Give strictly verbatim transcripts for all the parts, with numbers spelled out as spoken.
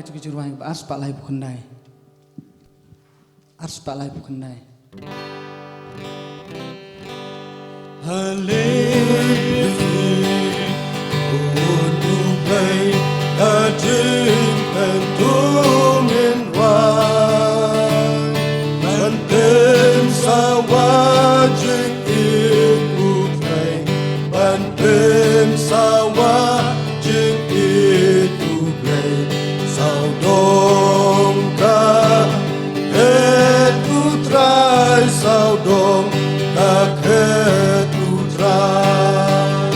Ki jingrwai ba ar spah laiphew khyndai. Ar spah laiphew khyndai. Ban pynsawa jingïeit U Blei, ban pynsawa jingïeit U Blei. Sawdong ka khet U Trai, sawdong ka khet U Trai.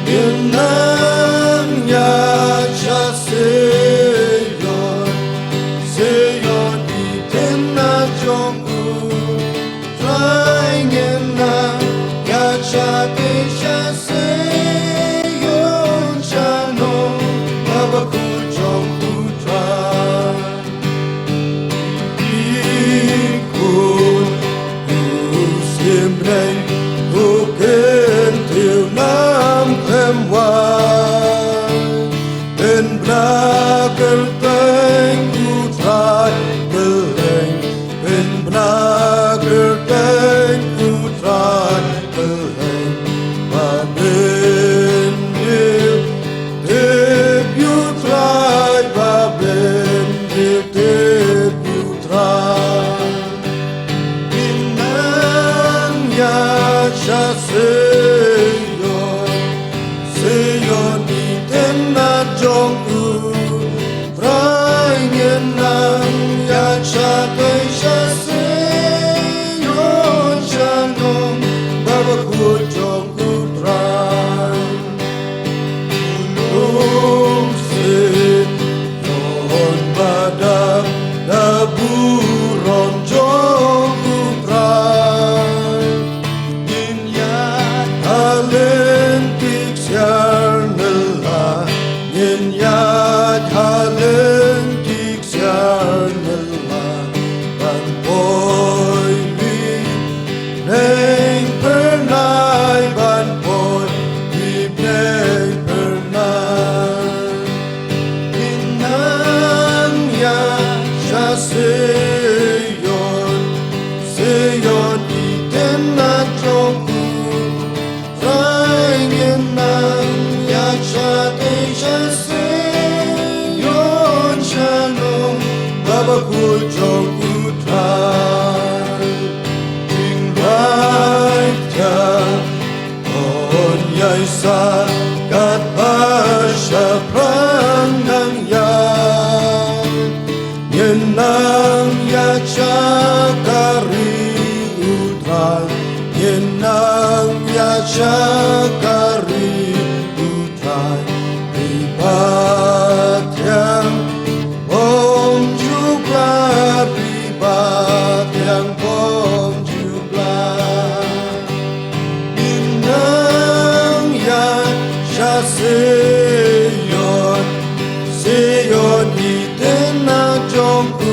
Ngin nang ïaid sha Zion, Zion i khynnah jong U Trai. Ngin nang ïaid shatei sha Zion, sha nongbah bakhuid jong U Trai. Ki khun u shymrai, u kyntiew nam khlem wai. Pynbna kyrteng U Trai kylleng, pynbna kyrteng U Trai kylleng. Ba bynriew tip ïa U Trai, ba bynriew tip ïa U Trai. Ngin nang ïaid sha Zion, Zion i khynnah jong U Trai. Ngin nang ïaid shatei sha Zion, sha nongbah bakhuid jong U Trai. Lum Zion ba dap da burom jong U Trai. Ngin ïaid ha lynti ksiar nylla, ngin ïaid ha lynti ksiar nylla. Ban poi ri bneng phyrnai, ban poi ri bneng phyrnai. Ngin nang ïaid sha Zion, Zion i khynnah jong U Trai. Ngin nang ïaid shatei sha Zion, sha nongbah bakhuid jong U Trai. Jingrwai thiang, to ïaisah katba shaphrang nang ïaid. Ngin nang ïaid sha ka ri U Trai, ngin nang ïaid sha ka ri U Trai. Ri bathiang bymjukla, ri bathiang bymjukla. Ngin nang ïaid sha Zion, Zion i khynnah jong U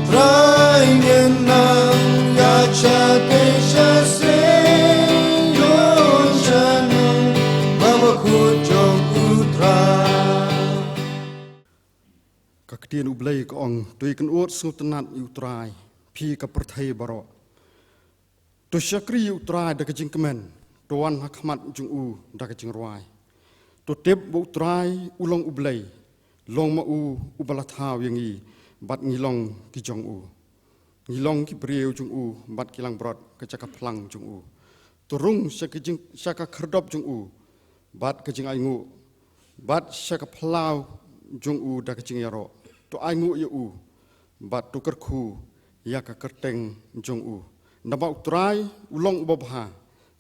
Trai. Ngin nang ïaid shatei sha Zion, sha nongbah bakhuid jong U Trai. Ka ktien U Blei ka ong, to ïakynduh sngewtynnad ïa U Trai, phi ka pyrthei baroh. To shakri ïa U Trai da ka jingkmen, to wan ha khmat jong U da ka jingrwai. To tip ba U Trai u long U Blei, long ma U uba la thaw ïa ngi, bad ngi long ki jong U. Ngi long ki briew jong U, bad ki langbrot ka jaka phlang jong U. To rung sha ka jing, sha ka khyrdop jong U, bad ka jingainguh, bad sha ka phyllaw jong U da ka jingïaroh. To ainguh ïa U, bad to kyrkhu ïa ka kyrteng jong U. Naba U Trai u long uba bha,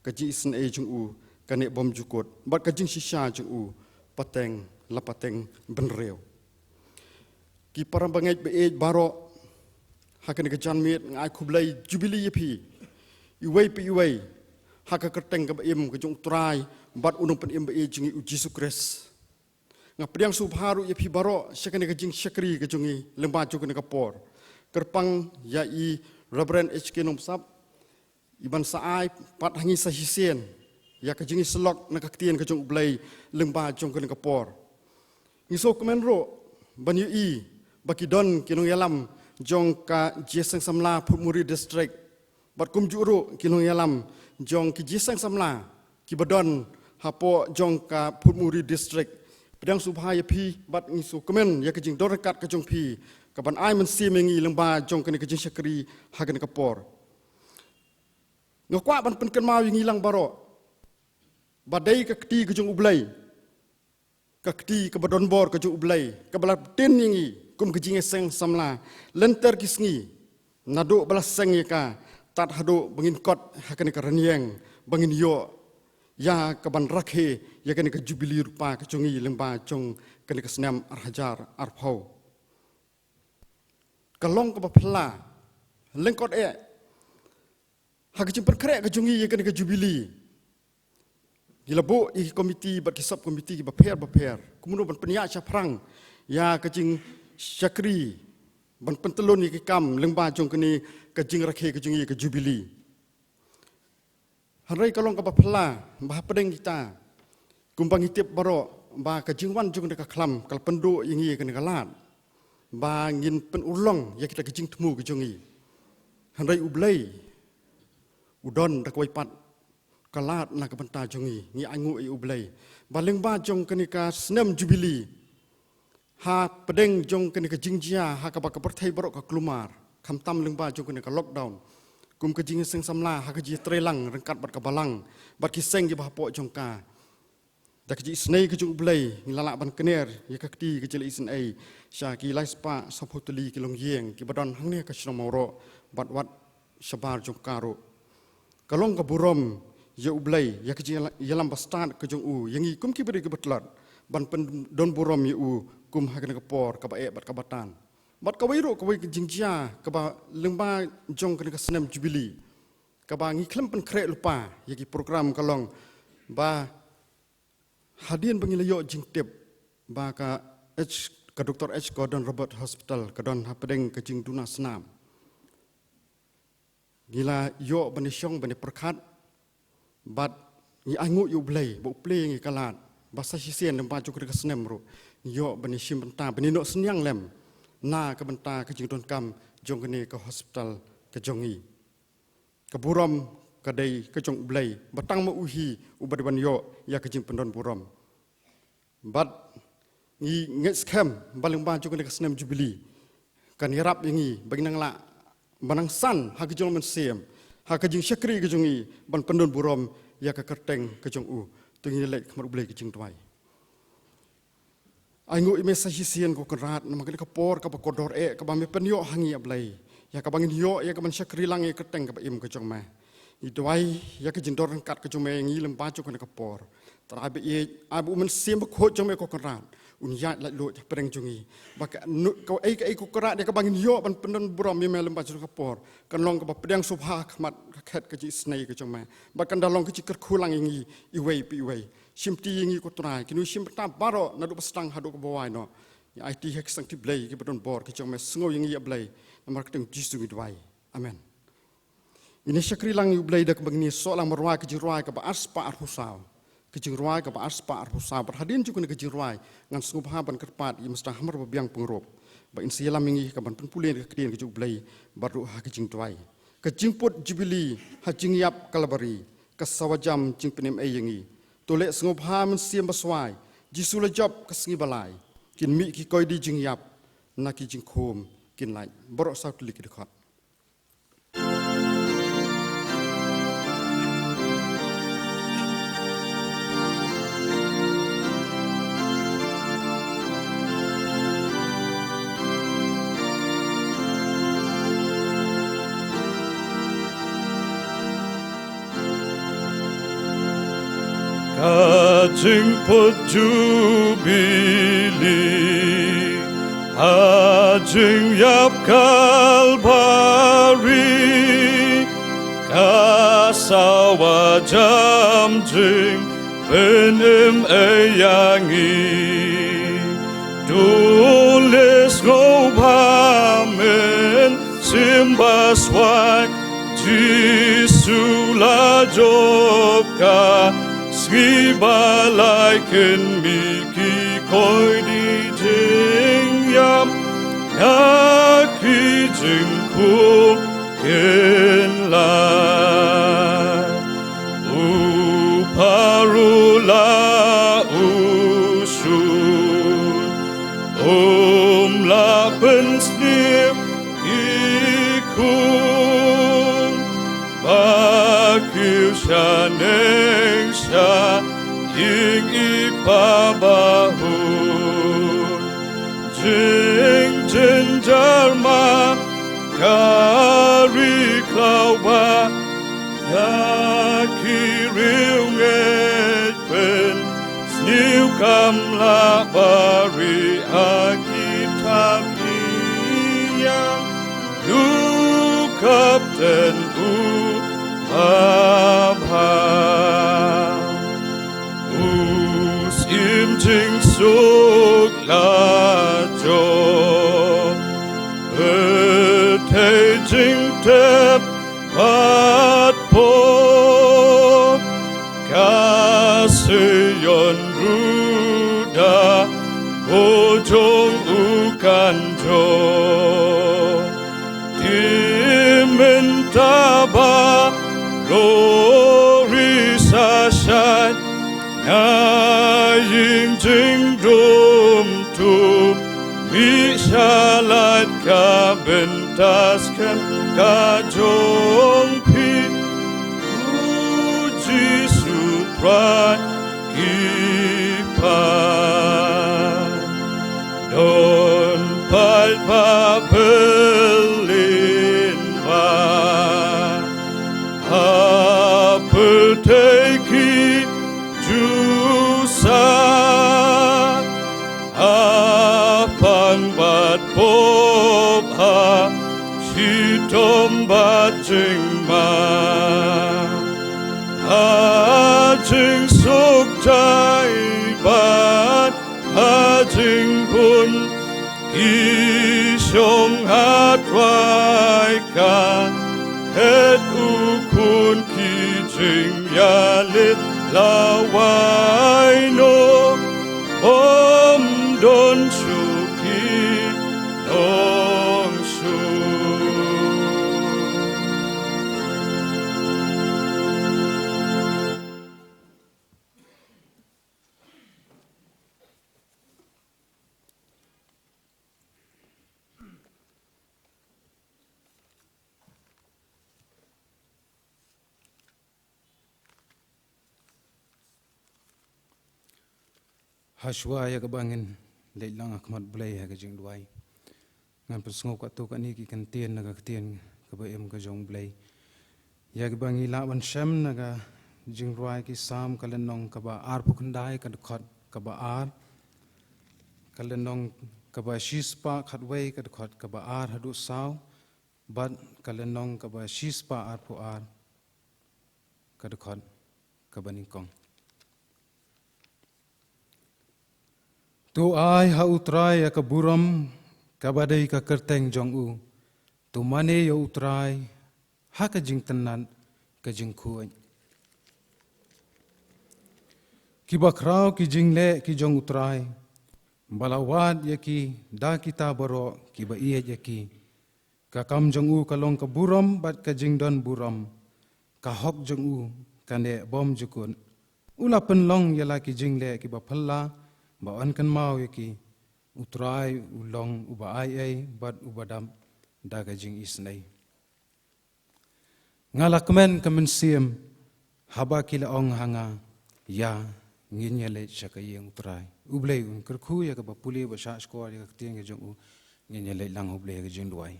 ka jingisynei jong U ka neh bymjukut, bad ka jingshisha jong U pateng la pateng bynriew. Ki para bangeit ba ïeit baroh, ha kane ka janmiet nga ai khublei Jubili ïa phi, iwei pa iwei, ha ka kyrteng kaba im ka jong U Trai bad U Nongpynim ba ïeit jong ngi U Jisu Khrist. Nga pdiang sngewbha ruh ïa phi baroh sha kane ka jingshakri ka jong ngi lyngba jong kane ka por. Kyrpang ïa i Reverend H K Nongsap, i ban sa ai pat ha ngi sa shisien ïa ka jingïasyllok na ka ktien ka jong U Blei lyngba jong kane ka por. Ngi sngewkmen ruh ban ïohi ba ki don ki nongïalam jong ka Jingïaseng Samla Phutmuri District bad kumjuh ruh ki nongïalam jong ki Jingïaseng Samla kiba don hapoh jong ka Phutmuri District. Pdiang sngewbha ïa phi bad ngi sngewkmen ïa ka jingdon ryngkat ka jong phi kaban ai mynsiem ïa ngi lyngba jong kane ka jingshakri ha kane ka por. Nga kwah ban pynkynmaw ïa ngi lang baroh ba dei ka kti ka jong U Blei, ka kti kaba donbor ka jong U Blei kaba la pyntin ïa ngi kum ka Jingïaseng Samla lynter ki sngi, naduh ba la seng ïa ka tad haduh ba ngin kot ha kane ka rynïeng ba ngin ïoh ïa kaban rakhe ïa kane ka Jubili Rupa ka jong ngi lyngba jong kane ka snem ar hajar arphew. Ka long kaba phylla lyngkot eh ha ka jingpynkhreh ka jong ngi ïa kane ka Jubili. Ngi la buh ïa ki komiti bad ki sub komiti kiba pher bapher kumno ban pynïaid shaphrang ïa ka jingshakri ban pyntyllun ïa ki kam lyngba jong kane ka jingrakhe ka jong ngi ïa ka Jubili. Hynrei ka long kaba phylla ba hapdeng kita kumba ngi tip baroh ba ka jingwan jong kane ka khlam ka la pynduh ïa ngi ïa kane ka lad ba ngin pynurlong ïa kita ki jingthmu ki jong ngi. Hynrei U Blei u don da kawei pat ka lad na ka bynta jong ngi. Ngi ainguh ïa U Blei ba lyngba jong kane ka snem Jubili hapdeng jong kane ka jingjia ha kaba ka pyrthei baroh ka kulmar khamtam lyngba jong kane ka lockdown, kum ka Jingïaseng Samla ha ka jingïatreilang ryngkat bad ka Balang bad ki seng kiba hapoh jong ka. Da ka jingisynei ka jong U Blei ngi la lah ban kner ïa ka kti ka jingïaseng ei sha ki lai spah saphew tylli ki longïing kiba don hangne ka shnong Mawroh bad wat shabar jong ka ruh. Ka long ka burom ïa U Blei ïa ka jingïalam bastad ka jong u ïa ngi kum ki briew kiba tlot ban pyndon burom ïa u kum ha kane ka por kaba eh bad kaba tan. Bad kawei ruh kawei ka jingjia kaba lyngba jong kane ka snem Jubili kaba ngi khlem pynkhreh lypa ïa ki program ka long ba hadien ba ngi la ïoh jingtip ba ka H, ka Doctor H Gordon Roberts Hospital ka don hapdeng ka jingduna snam, ngi la ïoh ban ïashong ban ïapyrkhat bad ngi ainguh ïa U Blei ba u plie ïa ngi ka lad ba sa shisien lyngba jong kane ka snem ruh ngi ïoh ban ïashim bynta ban ïanoh synñiang lem na ka bynta ka jingdonkam jong kane ka hospital ka jong ngi. Ka burom ka dei ka jong U Blei ba tang ma u hi uba dei ban ïoh ïa ka jingpyndon burom. Bad ngi ngeit skhem ba lyngba jong kane ka snem Jubili kan ïarap ïa ngi ba ngin nang lah ban nang san ha ka jinglong mynsiem ha ka jingshakri ka jong ngi ban pyndon burom ïa ka kyrteng ka jong u. To ngin leit khmat U Blei ka jingduwai. Ainguh ïa me sa shisien ko Kynrad namar kane ka por kaba kordor eh kaba me pynïoh ha ngi ïa Blei ïa kaba ngin ïoh ïa kaban shakri lang ïa ka kyrteng kaba im ka jong me. Ngi duwai ïa ka jingdon ryngkat ka jong me ïa ngi lyngba jong kane ka por. Trai ba ïeit, ai ba u Mynsiem Bakhuid jong me ko Kynrad un ïaid laitluid hapdeng jong ngi ba ka, kaei kaei ko Kynrad ïa kaba ngin ïoh ban pyndon burom ïa me lyngba jong kane ka por kan long kaba pdiang sngewbha ha khmat ka khet ka jingisynei ka jong me bad kan da long ka jingkyrkhu lang ïa ngi iwei pa iwei. Shimti ïa ngi ko Trai, kine ki shim bynta baroh naduh ba sdang haduh kaba wai noh. Ngi aiti ha ki sangti Blei kiba don bor ki jong me, sngew ïa ngi ïa Blei. Namar ka kyrteng Jisu ngi duwai. Amen. Ngin ïa shakri lang ïa U Blei da kaba ngin ïa soh lang ban rwai ka jingrwai kaba arspah arphew saw. Ka jingrwai kaba arspah arphew saw bad hadien jong kane ka jingrwai ngan sngewbha ban kyrpad ïa Mister Hamar Babiang Pyngrope ba in sa ïalam ïa ngi kaban pynpule ïa ka ktien ka jong U Blei bad ruh ha ka jingduwai. Ka jingput Jubili ha jingïap Kalbari ka sawa jam jingpynim ei ïa ngi. To leh sngewbha Mynsiem Baswai, Jisu la jop ka sngi ba lai. Kin mih ki koidi jingïap na ki jingkhum kin lait. Baroh saw tylli ki dkhot. Ka jingput Jubili ha jingïap Kalbari, ka sawa jam jingpynim ei ïa ngi. To leh sngewbha Mynsiem Baswai, Jisu la jop ka Ngi ba lai kynmi ki koidi jingïap, na ki jingkhum kynlai. U pharula u shun, um la pynsniew i khun, ba kiew shaneng sha ïing i pa bahun. Jingjynjar ma ka ri khlaw ba ïa ki riewngeit pynsniew kam lah ba ri ha ki thap ïing, ïa u kapten u babha. U Syiem jingsuk la jop, pyrthei jingtep bad pop, ka Sion ruh da bor jong u kan jop. Te mynta ba glori sa shait na ïing jingdum, to mih sha lad ka bynta skhem ka jong phi, U Jisu Trai ki Kpa. Don paidbah bylliñ bha ha pyrthei ki ju sah, ha pang bad pop, ha shitom bad jingma, ha jingsuk jai bad ha jinghun, ki shong ha Trai ka het u Khun, ki jingïaid lawei noh, ym don shuh ki long shuh. Hashwa ïa kaba ngin leit lang ha khmat Blei ha ka jingduwai, ngan pynsngew katto katne ki kyntien na ka ktien kaba im ka jong Blei, ïa kiba ngi lah ban shem na ka jingrwai ki Salm, ka lynnong kaba arphew khyndai, ka dkhot kaba ar, ka lynnong kaba shispah khatwei, ka dkhot kaba ar haduh saw, bad ka lynnong kaba shispah arphew ar, ka dkhot kaba nyngkong. To ai ha U Trai ïa ka burom kaba dei ka kyrteng jong u. To mane ïa U Trai ha ka jingtynnat ka jingkhuid. Kiba khraw ki jingleh ki jong U Trai, ba la wad ïa ki da kita baroh kiba ïeit ïa ki. Ka kam jong u ka long ka burom bad ka jingdon burom, ka hok jong u ka neh bymjukut. U la pynlong ïa la ki jingleh kiba phylla, ba yn kynmaw ïa ki. U Trai u long uba ai ei bad uba dap da ka jingisynei. Nga la kmen ka mynsiem haba ki la ong ha nga, ïa, ngin ïaleit sha ka ïing U Trai. U Blei un kyrkhu ïa kaba pule bad shahshkor ïa ka ktien ka jong u. Ngin ïaleit lang ha U Blei ha ka jingduwai.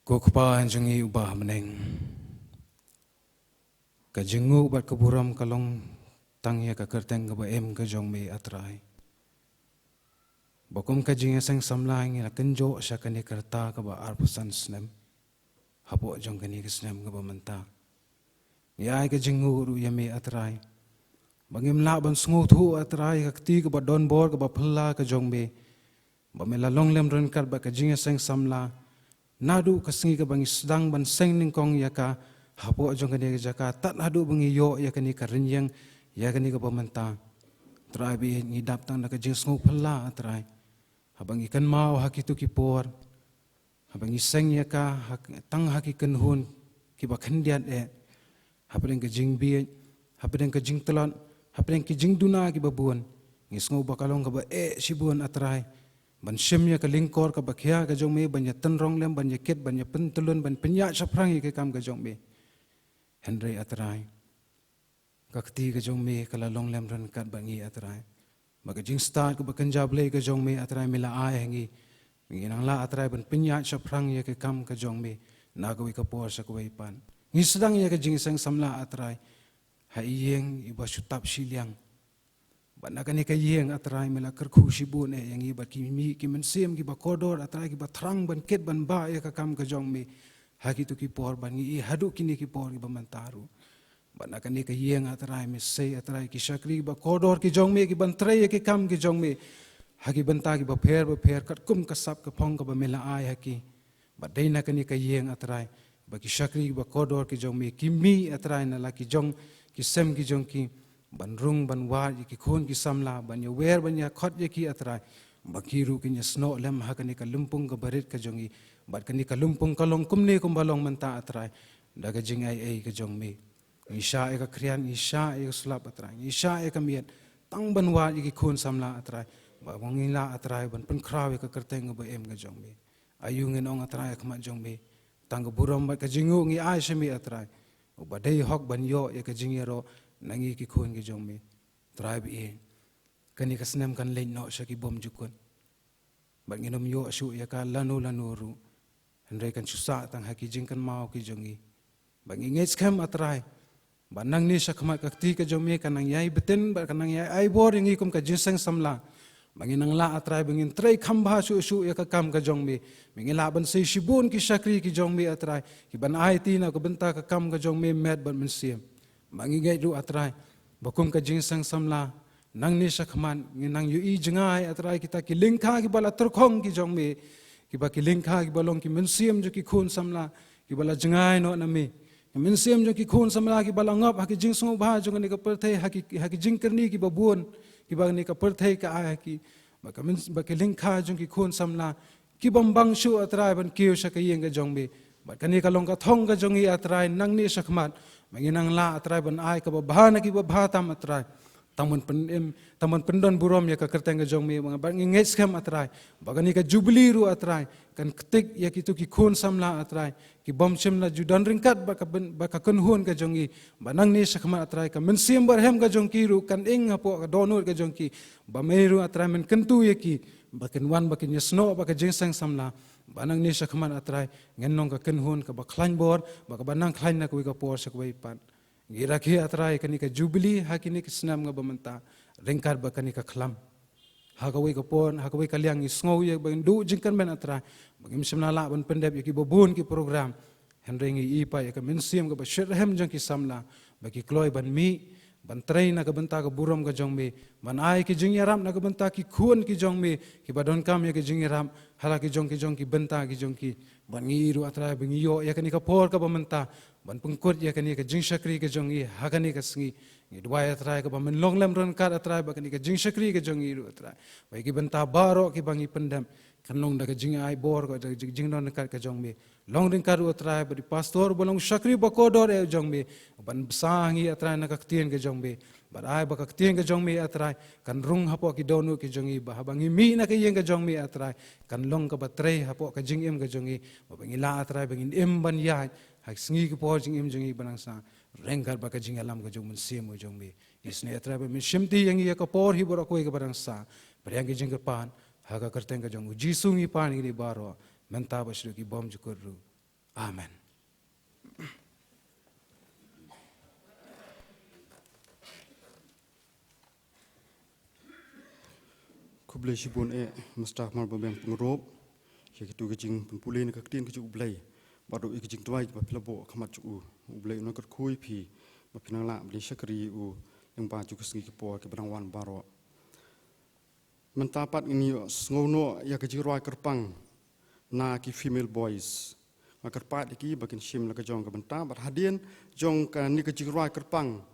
Ko Kpa jong ngi uba ha bneng, ka jingnguh bad ka burom ka long tang ïa ka kyrteng kaba im ka jong me, A Trai. Ba kum ka jingïaseng samla ngi la kynjoh sha kane ka rta kaba arphew san snem hapoh jong kane ka snem kaba mynta. Ngi ai ka jingnguh ruh ïa me, A Trai, ba ngim lah ban sngewthuh, A Trai, ka kti kaba donbor kaba phylla ka jong me, ba me la long lem ryngkat bad ka jingïaseng samla naduh ka sngi kaba ngi sdang ban seng nyngkong ïa ka hapoh jong kane ka jaka, tad haduh ba ngi ïoh ïa kane ka rynïeng, ïa kane kaba mynta. Trai ba ïeit, ngi dap tang da ka jingsngewphylla, ah Trai. Haba ngi kynmaw ha kito ki por, haba ngi seng ïa ka, ha, tang ha ki kynhun kiba khyndiat eh, hapdeng ka jingbieit, hapdeng ka jingtlot, hapdeng ki jingduna kiba bun, ngi sngew ba ka long kaba eh shibun, ah Trai, ban shim ïa ka lyngkor kaba khia ka jong me, ban ïa tynrong lem, ban ïa kit, ban ïa pyntyllun, ban pynïaid shaphrang ïa ka kam ka jong me. Hynrei, ah Trai, ka kti ka jong me ka la long lem ryngkat bad ngi, ah Trai. Ba ka jingstad kaba kynja blei ka jong me, ah Trai, me la ai ha ngi. Ngi nang lah, ah Trai, ban pynïaid shaphrang ïa ka kam ka jong me na kawei ka por sha kawei pat. Ngi sdang ïa ka jingseng samla, ah Trai, ha ïing iba shu tap shiliang. Bad na kane ka ïing, ah Trai, me la kyrkhu shibun eh ïa ngi bad ki mih ki mynsiem kiba kordor, ah Trai, kiba thrang ban kit ban bah ïa ka kam ka jong me ha kito ki por, bad ngi i haduh kine ki por kiba mynta ruh. Bad na kane ka ïing, ah Trai, me sei, ah Trai, ki shakri kiba kordor ki jong me, kiban trei ïa ki kam ki jong me ha ki bynta kiba pher bapher, katkum ka sap ka phong kaba me la ai ha ki. Bad dei na kane ka ïing, ah Trai, ba ki shakri kiba kordor ki jong me ki mih, ah Trai, na la ki jong ki sem ki jong ki, ban rung ban wad ïa ki khun ki samla, ban ïa wer ban ïa khot ïa ki, ah Trai, ba ki ruh kin ïa snoh lem ha kane ka lympung kaba rit ka jong ngi. Bad kane ka lympung ka long kumne kumba long mynta, ah Trai, da ka jingaiei ka jong me. Ngi shah ïa ka khriat, ngi shah ïa ka slap, ah Trai, ngi shah ïa ka miet, tang ban wad ïa ki khun samla, ah Trai, ba ngi lah, ah Trai, ban pynkhraw ïa ka kyrteng kaba im ka jong me. Aïu ngin ong, ah Trai, ha khmat jong me? Tang ka burom bad ka jingnguh ngi ai sha me, ah Trai, uba dei hok ban ïoh ïa ka jingïaroh na ngi ki khun ki jong me. Trai ba ïeit, kane ka snem kan leit noh sha ki bymjukut, bad ngin ym ïoh shuh ïa ka lano lano ruh. Hynrei kan shu sah tang ha ki jingkynmaw ki jong ngi. Bad ngi ngeit skhem, ah Trai, ba nangne sha khmat ka kti ka jong me kan nang ïai btin bad kan nang ïai ai bor ïa ngi kum ka jingseng samla. Ba ngin nang lah, ah Trai, ba ngin trei kham bha shuh shuh ïa ka kam ka jong me. Ba ngin lah ban sei shibun ki shakri ki jong me, ah Trai, kiban aiti na ka bynta ka kam ka jong me met bad mynsiem. Ba ngi ngeit ruh, ah Trai, ba kum ka jingseng samla, nangne sha khmat ngin nang ïohi jngai, ah Trai, kita ki lyngkha kiba la tyrkhong ki jong me, kiba ki lyngkha kiba long ki mynsiem jong ki khun samla kiba la jngai noh na me. Ki mynsiem jong ki khun samla kiba la ngop ha ki jingsngewbha jong kane ka pyrthei, ha ki, ha ki jingkyrni kiba bun kiba kane ka pyrthei ka ai ha ki. Ba ka myn-, ba ki lyngkha jong ki khun samla ki bym bang shuh, ah Trai, ban kiew sha ka ïing ka jong me. Bad kane ka long ka thong ka jong ngi, ah Trai, nangne sha khmat. Ba ngin nang lah, ah Trai, ban ai kaba bha na kiba bha tam, ah Trai. Tang ban pynim, tang ban pyndon burom ïa ka kyrteng ka jong me. Bad ngi ngeit skhem, ah Trai, ba kane ka jubili ruh, ah Trai, kan ktik ïa kito ki khun samla, ah Trai, ki bym shym la ju don ryngkat bad ka byn-, bad ka kynhun ka jong ngi. Ba nangne sha khmat, ah Trai, ka mynsiem barhem ka jong ki ruh kan ing hapoh ka dohnud ka jong ki. Ba me ruh, ah Trai, men kyntu ïa ki ba kin wan, ba kin ïa snoh bad ka jingseng samla. Ba nangne sha khmat, ah Trai, ngin long ka kynhun kaba khlaiñ bor bad kaba nang khlaiñ na kawei ka por sha kawei pat. Ngi rakhe, ah Trai, kane ka jubili ha kine ki snem kaba mynta ryngkat bad kane ka khlam. Ha kawei ka por, ha kawei ka liang ngi sngew ïa ba ngin duh jingkyrmen, ah Trai, ba ngim shym la lah ban pyndep ïa kiba bun ki program. Hynrei ngi i pat ïa ka mynsiem kaba shitrhem jong ki samla, ba ki kloi ban mih ban trei na ka bynta ka burom ka jong me, ban ai ki jingïarap na ka bynta ki khun ki jong me kiba donkam ïa ki jingïarap ha la ki jong ki jong ki bynta ki jong ki. Bad ngi i ruh, ah Trai, ba ngi ïoh ïa kane ka por kaba mynta ban pynkut ïa kane ka jingshakri ka jong ngi ha kane ka sngi. Ngi duwai, ah Trai, kaba men long lem ryngkat, ah Trai, bad kane ka jingshakri ka jong ngi ruh, ah Trai, ba ïa ki bynta baroh kiba ngi pyndep kan long da ka jingai bor, ka da ka jing-, jingdon ryngkat ka jong me. Long ryngkat ruh, ah Trai, bad i pastor ba long shakri ba kordor eh jong me, ban bsa ngi, ah Trai, na ka ktien ka jong me. Bad ai ba ka ktien ka jong me, ah Trai, kan rung hapoh ki dohnud ki jong ngi, ba haba ngi mih na ka ïing ka jong me, ah Trai, kan long kaba trei hapoh ka jingim ka jong ngi. Ba, ba ngi lah, ah Trai, ba ngin im ban ïaid ha ki sngi ki por jingim jong ngi ba nang sah ryngkat bad ka jingïalam ka jong u Mynsiem ka jong me. Isynei, ah Trai, ba men shimti ïa ngi ïa ka por hi baroh kawei kaba nang sah. Pdiang ki jingkyrpad ha ka kyrteng ka jong u Jisu ngi pan ïa kine baroh, mynta bad shaduh ki bymjukut ruh. Amen. Khublei shibun eh Mister Marbabiang Pyngrope ïa kito ki jingpynpule na ka ktien ka jong U Blei. Bad ruh ïa ki jingduwai ba phi la buh ha khmat jong U, U Blei un kyrkhu ïa phi ba phin nang lah ban shakri ïa U lyngba jong ki sngi ki por kiba nang wan baroh. Mynta pat ngin ïohsngew noh ïa ka jingrwai kyrpang na ki female voice. Nga kyrpad ïa ki ba kin shim la ka jong ka bynta, bad hadien jong kane ka jingrwai kyrpang,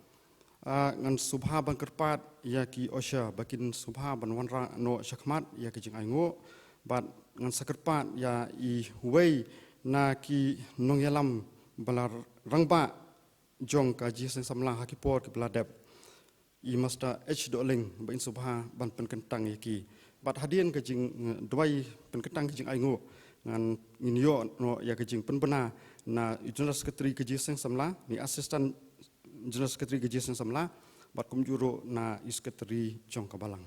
ah, ngan sngewbha ban kyrpad ïa ki usher ba kin sngewbha ban wanrah noh shakhmat ïa ka jingainguh, bad ngan sa kyrpad ïa iwei na ki nongïalam ba la rangbah jong ka Jingïaseng Samla ha ki por kiba la dep, i Master H Dohling, ba in sngewbha ban pynkyntang ïa ki. Bad hadien ka jingduwai pynkyntang ka jingainguh, ngan ngin ïoh noh ïa ka jingpynbna na i General Secretary ka Jingïaseng Samla, na i Assistant General Secretary ka Jingïaseng Samla, bad kumjuh ruh na i Secretary jong ka Balang.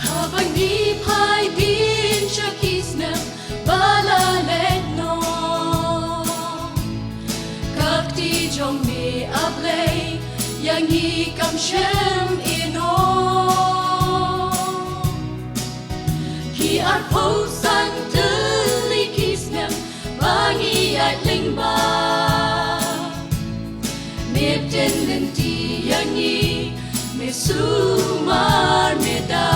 Haba ngi phai dien sha ki snem ba la leit noh, ka kti jong me, A Blei, ïa ngi kam shym ïehnoh. Ki arphew san tylli ki snem ba ngi ïaid lyngba, me pynlynti ïa ngi, me sumar, me da.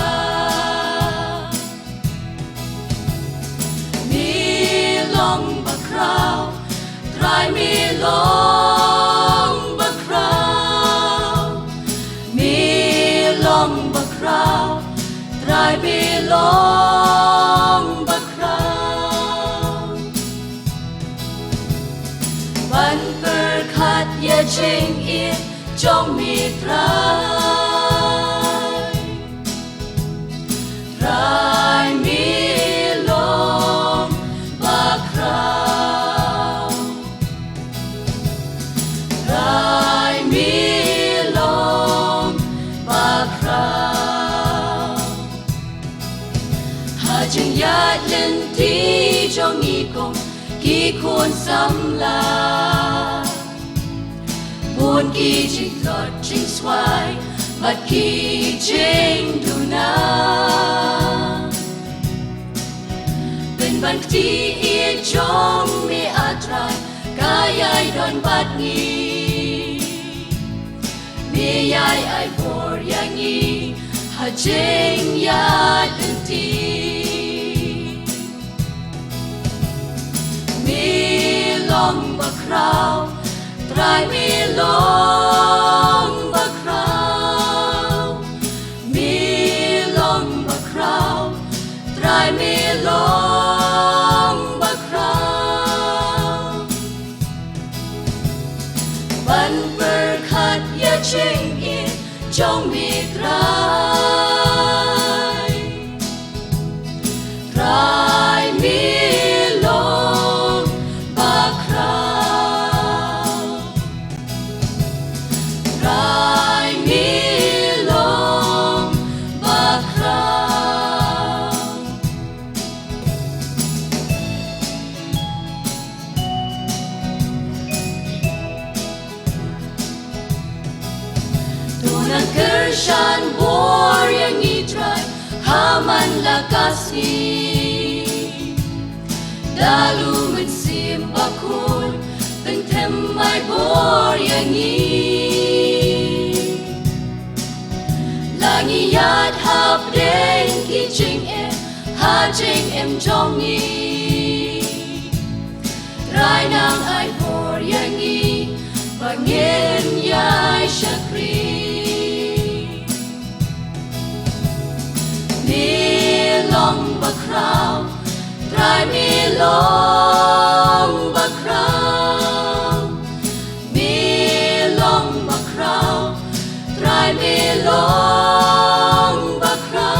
Me long bakhraw, Trai, me long bakhraw. Me long bakhraw, Trai, me long bakhraw. Ban pyrkhat ïa jingïeit jong me, Trai. Trai, me long bakhraw. Trai, me long bakhraw. Ha jingïaid lynti jong ngi kum ki khun samla, bun ki jingtlot jingswai bad ki jingduna. Pynban kti ïeit jong me, A Trai, ka ïai don bad ngi. Me ïai ai bor ïa ngi ha jingïaid lynti. Me long bakhraw, Trai, me long bakhraw. Me long bakhraw, Trai, me long bakhraw. Ban pyrkhat ïa jingïeit jong me, Trai. Trai, me long bakhraw. Trai, me long bakhraw. To nang kyrshan bor ïa ngi, Trai, ha man la ka sngi. Da U Mynsiem Bakhuid pynthem ai bor ïa ngi. La Ngi ïaid hapdeng ki jingeh ha jingim jong ngi. Trai nang ai bor ïa ngi ba ngin ïai shakri. Me long bakhraw, Trai me long bakhraw. Me long bakhraw, Trai me long bakhraw.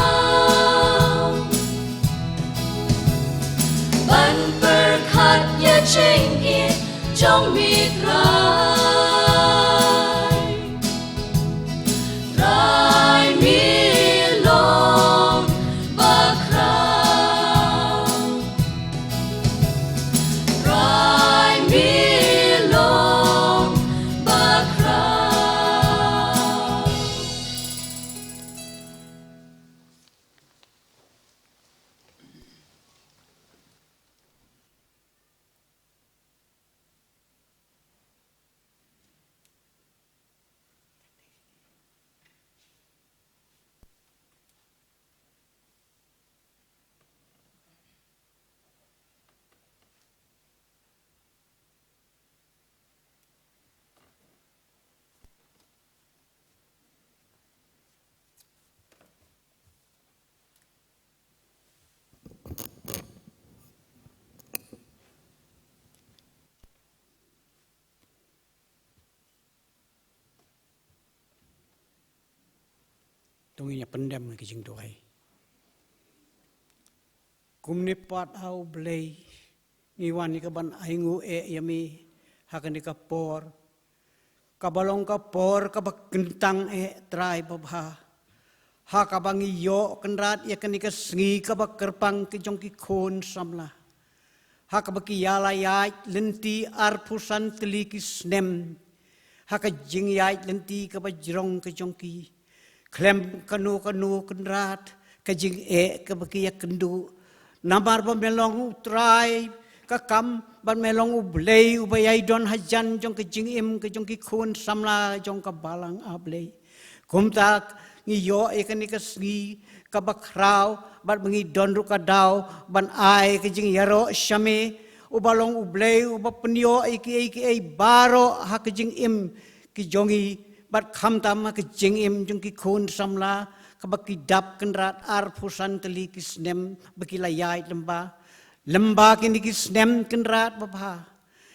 Ban pyrkhat ïa jingeh jong me Trai. Trai me long bakhraw. Trai me long bakhraw. To ngin ïa pyndem ki jingduwai. Kumne pat ha U Blei ngi wan ïa ka ban ainguh eh ïa me ha kane ka por kaba long ka por kaba kyntang eh Trai babha. Ha kaba ngi ïoh Kynrad ïa kane ka sngi kaba kyrpang ki jong ki khun samla. Ha kaba ki ïa la ïaid lynti arphew san tylli ki snem ha ka jingïaid lynti kaba jrong ka jong ki. Khlem kano kano Kynrad ka jingeh kaba ki ïa kynduh. Namar ba me long U Trai ka kam, bad me long U Blei uba ïai don hajan jong ka jingim ka jong ki khun samla jong ka balang A Blei. Kumta ngi ïoh ïa kane ka sngi kaba khraw bad ba ngi don ruh ka daw ban ai ka jingïaroh sha me uba long U Blei uba pynïoh ïa kiei kiei baroh ha ka jingim ki jong ngi bad khamtam ha ka jingim jong ki khun samla kaba ki dap Kynrad arphew san tylli ki snem ba ki la ïaid lem bad lem bad kine ki snem Kynrad babha.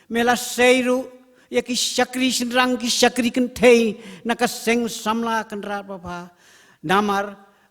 Me la sei ruh ïa ki shakri shynrang ki shakri kynthei na ka seng samla Kynrad babha. Namar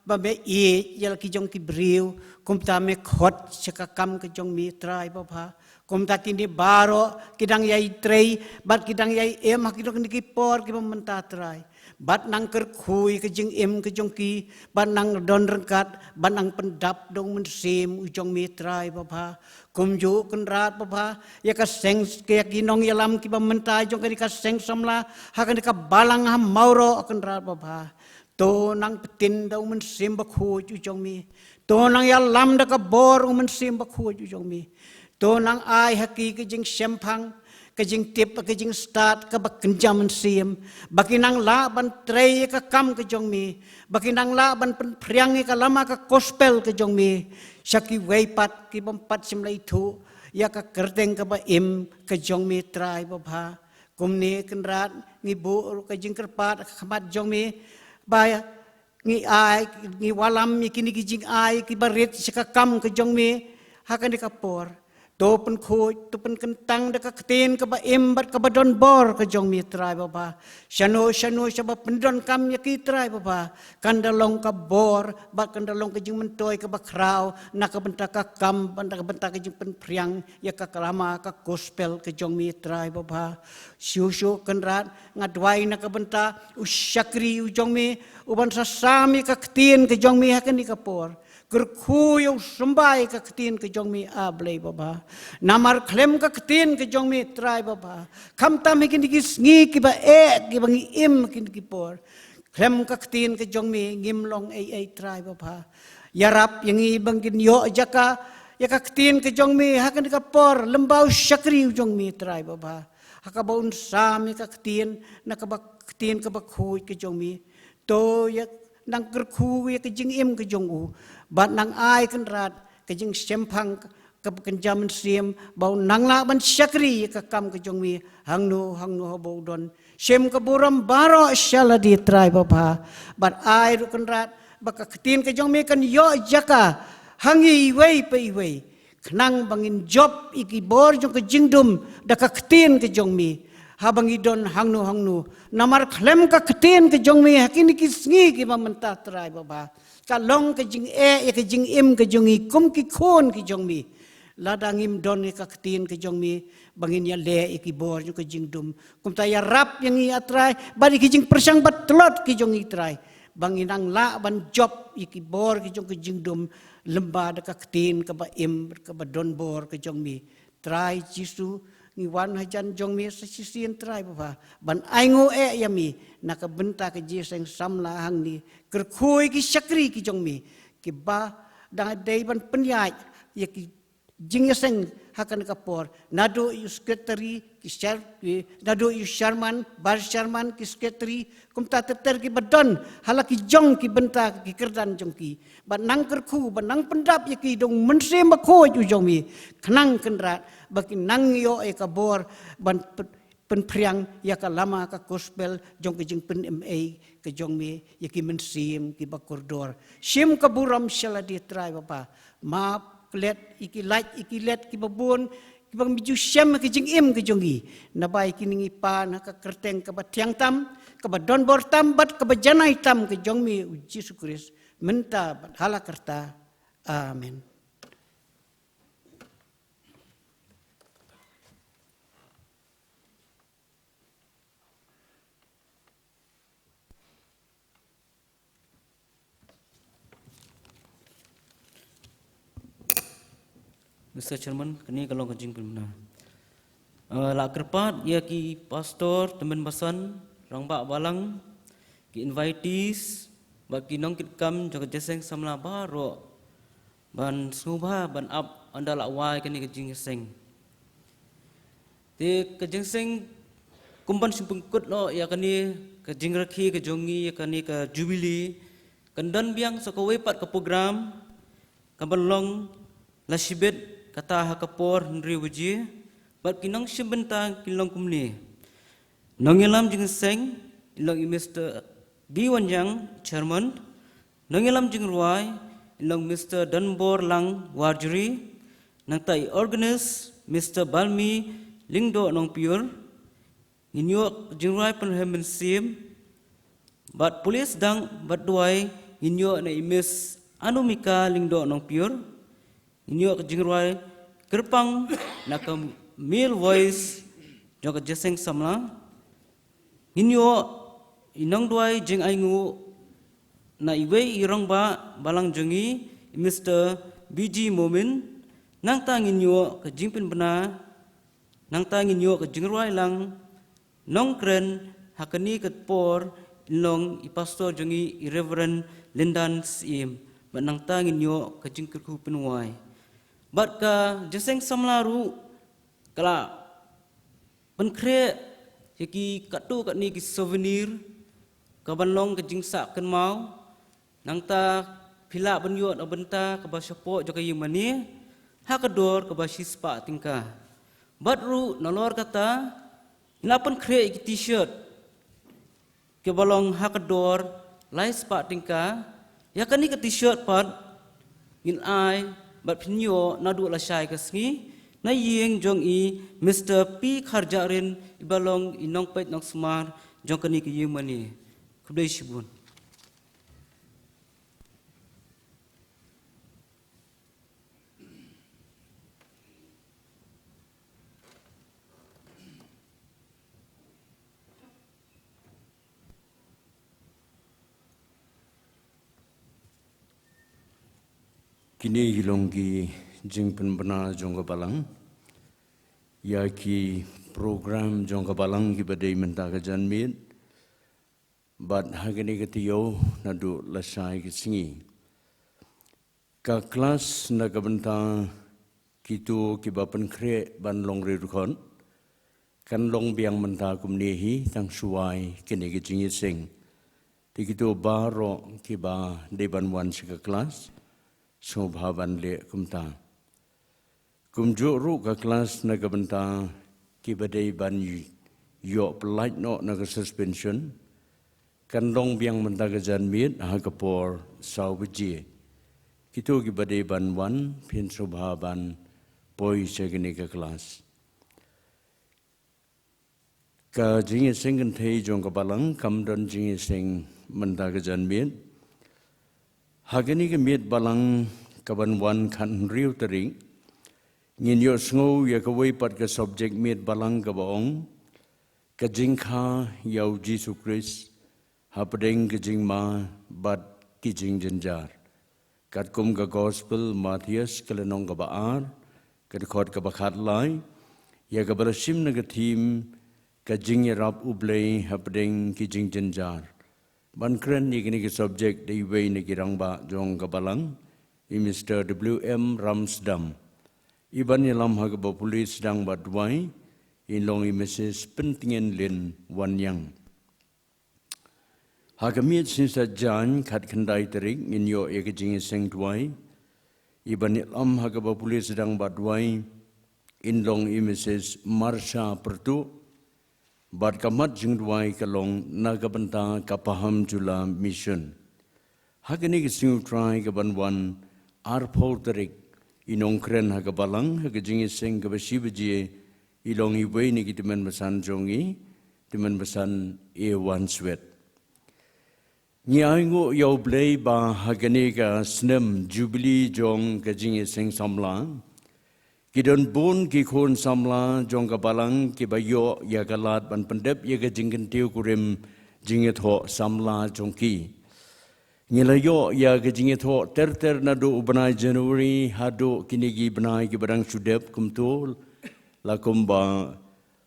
ba me ïeit ïa la ki jong ki briew kumta me khot sha ka kam ka jong me Trai babha. Kumta kine baroh ki dang ïai trei bad ki dang ïai im ha kine ki por kiba mynta Trai. Bad nang kyrkhu ïa ka jingim ka jong ki bad nang don ryngkat bad nang pyndap da U Mynsiem u jong me Trai babha. Kumjuh Kynrad babha ïa ka seng ïa ki nongïalam kiba mynta jong kane ka seng samla ha kane ka balang ha Mawroh Kynrad babha. To nang pyntin da U Mynsiem Bakhuid u jong me. To nang ïalam da ka bor U Mynsiem Bakhuid u jong me. To nang ai ha ki ka jingshemphang ka jingtip ka jingstad kaba kynja mynsiem ba ki nang lah ban trei ïa ka kam ka jong me ba ki nang lah ban pynphriang ïa ka lama ka gospel ka jong me sha kiwei pat kibym pat shym la ithuh ïa ka kyrteng kaba im ka jong me Trai babha. Kumne Kynrad ngi buh ruh ka jingkyrpad ha khmat jong me ba ngi ai ngi wallam ïa kine ki jingai kiba rit sha ka kam ka jong me ha kane ka por. To pynkhuid to pynkyntang da ka ktien kaba im bad kaba don bor ka jong me Trai babha. Shano shano shaba pyndonkam ïa ki Trai babha kan da long ka bor bad kan da long ka jingmyntoi kaba khraw na ka bynta ka kam bad na ka bynta ka jingpynphriang ïa ka lama ka gospel ka jong me Trai babha. Shuh shuh Kynrad nga duwai na ka bynta u shakri u jong me uban sa sam ïa ka ktien ka jong me ha kane ka por. Kyrkhu ïa u symbai ka ktien ka jong me A Blei babha. Namar khlem ka ktien ka jong me Trai babha khamtam ha kine ki sngi kiba eh kiba ngi im ha kine ki por. Khlem ka ktien ka jong me ngim long ei ei Trai babha. Ïarap ïa ngi ba ngin ïoh jaka ïa ka ktien ka jong me ha kane ka por lem bad u shakri u jong me Trai babha. Ha kaba un sam ïa ka ktien na kaba ktien kaba khuid ka jong me. To ïa nang kyrkhu ïa ka jingim ka jong u, bad nang ai Kynrad ka jingshemphang ka kynja mynsiem, ba u nang lah ban shakri ïa ka kam ka jong mi hangno hangno haba u don. Shim ka burom baroh sha lade Trai babha, bad ai ruh Kynrad ba ka ktien ka jong mi kan ïoh jaka ha ngi iwei pa iwei, khnang ba ngin jop ïa ki bor jong ka jingdum da ka ktien ka jong mi haba ngi don hangno hangno. Namar khlem ka ktien ka jong mi ha kine ki sngi kiba mynta Trai babha, ka long ka jingeh ïa ka jingim ka jong ngi kum ki khun ki jong mi. Lada ngim don ïa ka ktien ka jong mi ba ngin ïaleh ïa ki bor jong ka jingdum, kumta ïarap ïa ngi A Trai, bad ïa ki jingpyrshang bad tlot ki jong ngi Trai, ba ngin nang lah ban jop ïa ki bor ki jong ka jingdum lyngba da ka ktien kaba im kaba don bor ka jong mi. Trai Jisu, ngi wan hajan jong mi sa shisien Trai babha, ban ainguh eh ïa mi na ka bynta ka jingïaseng samla hangne. Kyrkhu ïa ki shakri ki jong mi kiba dang dei ban pynïaid ïa ki jingïaseng ha kane ka por, naduh ïa u secretary, ki shar-, ki, naduh ïa u chairman, vice chairman, ki secretary, kumta ter ter kiba don ha la ki jong ki bynta ki kyrdan jong ki. Bad nang kyrkhu, bad nang pyndap ïa ki da u Mynsiem Bakhuid u jong mi, khnang Kynrad ba kin nang ïoh ïa ka bor ban pyn-, pynphriang ïa ka lama ka gospel jong ka jingpynim ei ka jong mi ïa ki mynsiem kiba kordor. Shim ka burom sha lade Trai babha. Map klet ïa ki lait ïa ki let kiba bun, kiba ngim ju shem ha ka jingim ka jong ngi. Naba ïa kine ngi pan ha ka kyrteng kaba thiang tam, kaba don bor tam, bad kaba janai tam ka jong mi u Jisu Khrist, mynta bad ha la karta. Amen. Mister Chairman, kane ka long ka jingpynbna. Eh, la kyrpad ïa ki pastor, tymmen basan, rangbah balang, ki invitees, bad ki nongkitkam jong ka jingïaseng samla baroh ban sngewbha ban ap ynda la wai kane ka jingïaseng. Te ka jingïaseng, kum ban shu pynkut noh ïa kane ka jingrakhe ka jong ngi ïa kane ka Jubilee, kan don biang sa kawei pat ka program kaban long la shibit, kata ha ka por hynriew baje, bad ki nongshim bynta kin long kumne. Nongïalam jingïaseng in long i Mister D Wanjang, Chairman. Nongïalam jingrwai in long Mister Donbor Lang Warjri. Nangta i organist, Mister Balmi Lyngdoh Nongpyiur. Ngin ïoh jingrwai pynrhem mynsiem bad pule sdang bad duwai ngin ïoh na i Miss Anumika Lyngdoh Nongpyiur. Ngin ïoh ka jingrwai kyrpang na ka Male Voice jong ka jingïaseng samla. Ngin ïoh i nongduwai jingainguh na iwei i rangbah balang jong ngi, i Mister B G Momin. Nangta ngin ïoh ka jingpynbna, nangta ngin ïoh ka jingrwai lang nongkren ha kane ka por in long i pastor jong ngi, i Reverend Lindan Syiem. Bad nangta ngin ïoh ka jingkyrkhu pynwai. Bad ka jingïaseng samla ruh ka la pynkhreh ïa ki katto katne ki souvenir kaban long ka jingsah kynmaw. Nangta phi lah ban ïoh na bynta kaba shapoh jong ka ïingmane ha ka dor kaba shispah tyngka. Bad ruh nalor kata, ngi la pynkhreh ïa ki T-shirt kiba long ha ka dor laispah tyngka. Ïa kane ka T-shirt pat ngin ai bad phin ïoh naduh lashai ka sngi na ïing jong i Mister P Kharjahrin, iba long i nongpeit nongsumar jong kane ka ïingmane. Khublei shibun. Kine ki long ki jingpynbna jong ka balang ïa ki program jong ka balang kiba dei mynta ka janmiet. Bad ha kane ka taïew naduh lashai ka sngi, ka klas na ka bynta kito kiba pynkhreh ban long riewdkhot kan long biang mynta kumne hi tang shuwa ïa kane ka jingïaseng. Te kito baroh kiba dei ban wan sha ka klas, sngewbha ban leh kumta. Kumjuh ruh ka klas na ka bynta kiba dei ban ïoh pyllait noh na ka suspension, kan long biang mynta ka janmiet ha ka por saw baje. Kito kiba dei ban wan, phin sngewbha ban poi sha kane ka klas. Ka jingïaseng kynthei jong ka balang kam don jingïaseng mynta ka janmiet. Ha kane ka miet balang kaban wan khathynriew tarik, ngin ïohsngew ïa kawei pat ka subject miet balang kaba ong, ka jingkha ïa u Jisu Khrist hapdeng ka jingma bad ki jingjynjar. Katkum ka Gospel Mathaios ka lynnong kaba ar, ka dkhot kaba khatlai, ïa kaba la shim na ka theme, ka jingïarap U Blei hapdeng ki jingjynjar. Ban kren ïa kane ka subject da iwei na ki rangbah jong ka balang, i Mister W M Ramsdam. Iban ïalam ha kaba pule sdang bad duwai, in long i Missus Pyntngen Lin Wanniang. Ha ka miet Sngi Saitjaiñ khatkhyndai tarik ngin ïoh ïa ka jingïaseng duwai. Iban ïalam ha kaba pule sdang bad duwai, in long i Missus Marsha Pyrtuh. Bad ka mat jingduwai ka long na ka bynta ka Pahamjula Mission. Ha kane ka sngi U Trai kaban wan arphew tarik, in ong kren ha ka balang ha ka jingïaseng kaba shi baje, i long iwei na ki tymmen basan jong ngi, tymmen basan A Wanswet. Ngi ainguh ïa U Blei ba ha kane ka snem Jubilee jong ka jingïaseng samla, ki don bun ki khun samla jong ka balang kiba ïoh ïa ka lad ban pyndep ïa ka jingkyntiew kurim jingïathoh samla jong ki. Ngi la ïoh ïa ka jingïathoh ter ter naduh u bnai January haduh kine ki bnai kiba dang shu dep kumto, la kumba,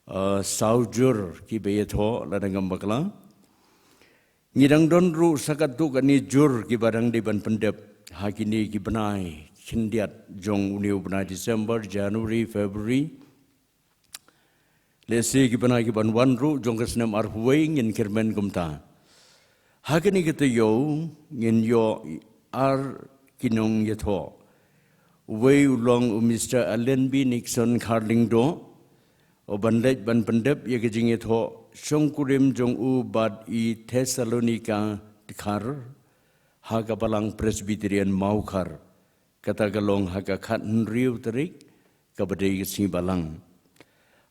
uh, saw jur kiba ïathoh lada ngam bakla. Ngi dang don ruh sa katto katne jur kiba dang dei ban pyndep ha kine ki bnai khyndiat jong une u bnai December, January, February. Lehse ki bnai kiban wan ruh jong ka snem arphew wei, ngin kyrmen kumta. Ha kane ka taïew ngin ïoh ar ki nongïathoh. Uwei u long u Mister Allenby Nixon Kharlyngdoh, uban leit ban pyndep ïa ka jingïathoh shongkurim jong u bad i Thessalonika Dkhar ha ka balang Presbyterian Mawkhar. Kata ka long ha ka khathynriew tarik, kaba dei ka sngi balang.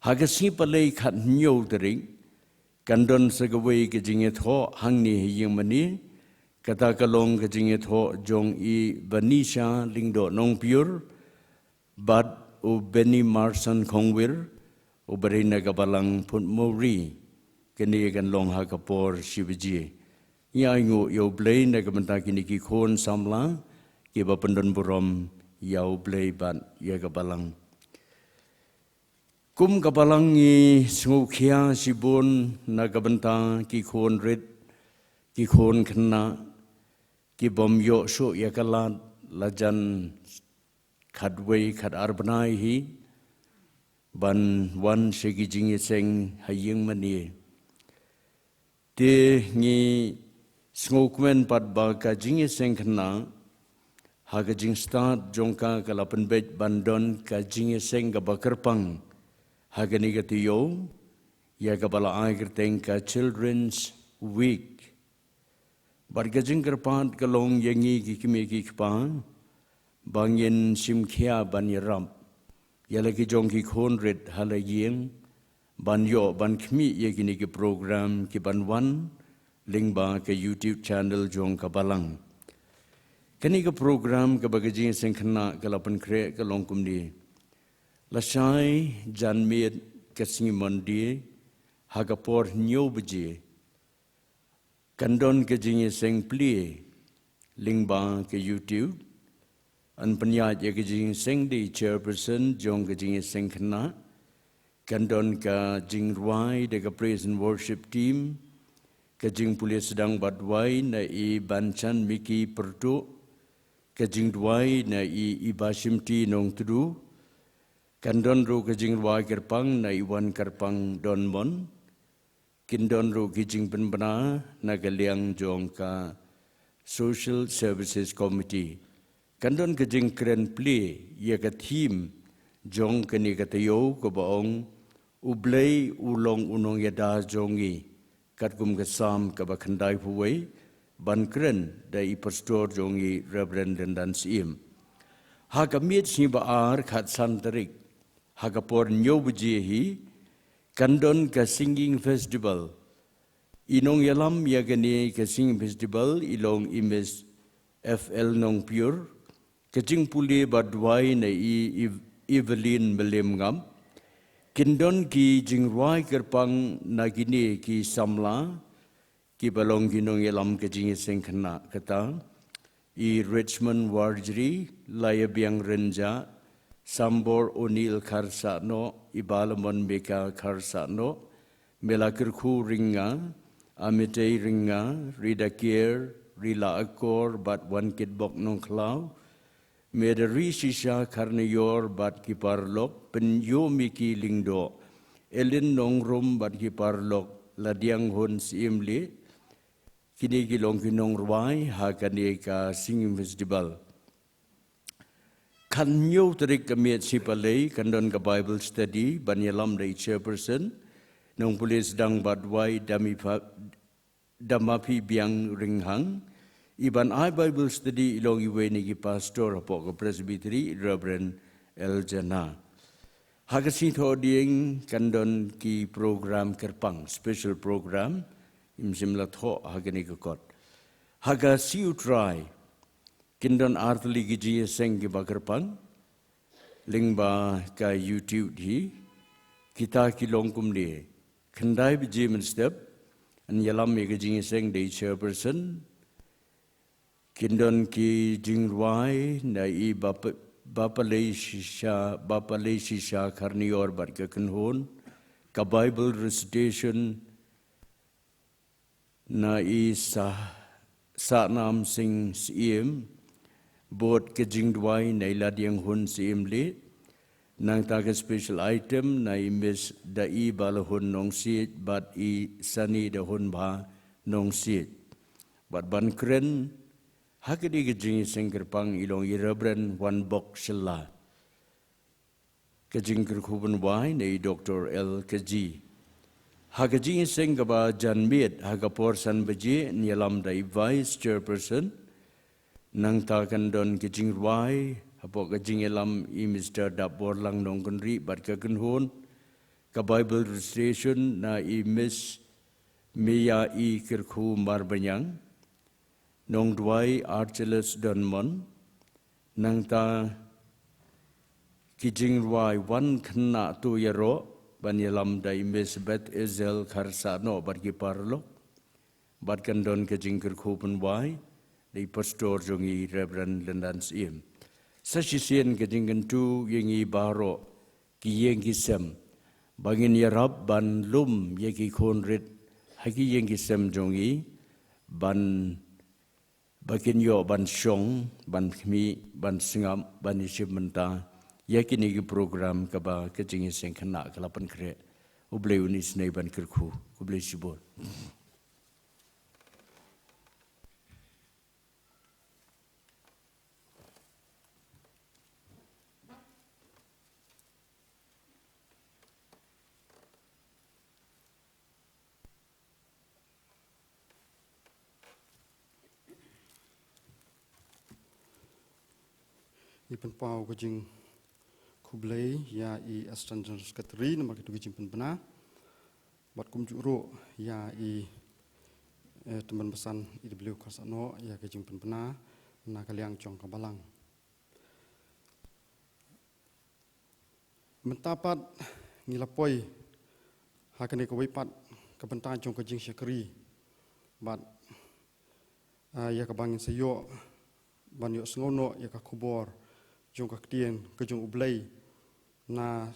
Ha ka sngi palei khathynñiew tarik, kan don sa kawei ka jingïathoh hangne ha ïing mane. Kata ka long ka jingïathoh jong i Vanisha Lyngdoh Nongpyiur bad u Benny Marson Khongwir, uba dei na ka balang Phutmawri. Kane kan long ha ka por shi baje. Ngi ainguh ïa U Blei na ka bynta kine ki khun samla kiba pyndon burom ïa U Blei bad ïa ka balang. Kum ka balang ngi sngewkhia shibun na ka bynta ki khun rit, ki khun khynnah kibym ïoh shuh ïa ka lad la jan khatwei khatar bnai hi ban wan sha ki jingïaseng ha ïing mane. Te ngi sngewkmen pat ba ka jingïaseng khynnah, ha ka jingstad jong ka, ka la pynbeit ban don ka jingïaseng kaba kyrpang ha kane ka taïew, ïa kaba la ai kyrteng ka Children's Week. Bad ka jingkyrpad ka long ïa ngi ki kmie ki kpa ba ngin shim khia ban ïarap ïa la ki jong ki khun rit ha la ïing ban ïoh ban khmih ïa kine ki program kiban wan lyngba ka YouTube channel jong ka balang. Kane ka program kaba ka jingïaseng khynnah ka la pynkhreh ka long kumne. Lashai janmiet ka sngi Monday ha ka por hynñiew baje, kan don ka jingïaseng plie lyngba ka YouTube. Yn pynïaid ïa ka jingïaseng da i chairperson jong ka jingïaseng khynnah. Kan don ka jingrwai da ka praise and worship team. Ka jingpule sdang bad duwai na i Banchan Miki Pyrtuh. Ka jingduwai na i Ibashimti Nongtdu. Kan don ruh ka jingrwai kyrpang na i Wankyrpang Donmon. Kin don ruh ki jingpynbna na ka liang jong ka Social Services Committee. Kan don ka jingkren plie ïa ka theme jong kane ka taïew kaba ong U Blei u long u nongïada jong ngi, katkum ka Salm kaba khyndai phew wei, ban kren da i pastor jong ngi Reverend Lyndan Syiem. Ha ka miet sngi ba ar khatsan tarik, ha ka por hynñiew baje hi, kan don ka singing festival. I nongïalam ïa kane ka singing festival i long i Miss F L Nongpyiur, ka jingpule ba duwai na i Ev-, Evelyn Mylliemngap. Kin don ki jingrwai kyrpang na kine ki samla, kiba long ki nongïalam ka jingïaseng khynnah kata i Richmond Warjri, Laiabiang Rynjah, Sambor O'Neil Kharsahnoh, i Balamon Mika Kharsahnoh, Mela Kyrkhu Ringa, Amitei Ringa, Rida Kier, Rila Akor, bad Wan Kitbok Nongkhlaw, Meda Ri Shisha Kharnior bad ki paralok, Pynïoh Miki Lyngdoh, Elin Nongrum bad ki paralok, Ladiang Hun Syiem Lieh, kine ki long ki nongrwai ha kane ka singing festival. Khathynñiew tarik ka miet sngi Palei kan don ka Bible study ban ïalam da i chairperson, Nongpule Sdang Batwai Damipa-, Damapi Biang Ringhang. I ban ai Bible study i long iwei na ki pastor hapoh ka Presbytery, Reverend L Jana. Ha ka Sngi Thohdieng kan don ki program kyrpang, special program, im shym la thoh ha kane ka kot. Ha ka Sngi U Trai, kin don artylli ki jingïaseng kiba kyrpang, lyngba ka YouTube hi, kita ki long kumne, khyndai baje mynstep, yn ïalam ïa ka jingïaseng da i chairperson, kin don ki jingrwai na i Bap-, Bapalei Shisha, Bapalei Shisha Kharnior bad ka kynhun, ka Bible recitation na i Sah-, Sahnam Singh Syiem, bad ka jingduwai na i Ladiang Hun Syiem Lieh, nangta ka special item na i Miss Da'i Balahun Nongsiej bad i Sani Dahun Bha Nongsiej. Bad ban kren ha kane ka jingïaseng kyrpang i long i Reverend Wanbok Shylla. Ka jingkyrkhu ban wai na i Doctor L K G. Ha ka jingïaseng kaba janmiet ha ka por san baje yn ïalam da i Vice Chairperson. Nangta kan don ka jingrwai hapoh ka jingïalam i Mister Dapborlang Nongkynrih bad ka kynhun. Ka Bible recitation na i Miss Mia E Kyrkhu Marbaniang, nongduwai Archelaus Donmon, nangta ki jingrwai Wan Khynnah To Ïaroh ban ïalam da i Miss Beth Ezel Kharsahnoh bad ki paralok, bad kan don ka jingkyrkhu pynwai da i pastor jong i Reverend Lyndan Syiem. Sa shisien ka jingkyntu ïa ngi baroh ki ïing ki sem, ba ngin ïarap ban lum ïa ki khun rit ha ki ïing ki sem jong ngi, ban, ba kin ïoh ban shong, ban khmih, ban sngap, ban ïashim bynta ïa kine ki program kaba ka jingïaseng khynnah ka la pynkhreh. U Blei un isynei ban kyrkhu. Khublei shibun. Ngi pynpaw ka jingkhublei ïa i Assistant General Secretary namar kito ki jingpynbna. Bad kumjuh ruh ïa i, eh, tymmen basan i W Kharsahnoh ïa ka jingpynbna na ka liang jong ka balang. Mynta pat ngi la poi ha kane kawei pat ka bynta jong ka jingshakri. Bad, ah, ïa kaba ngin sa ïoh ban ïohsngew noh ïa ka khubor jong ka ktien ka jong U Blei na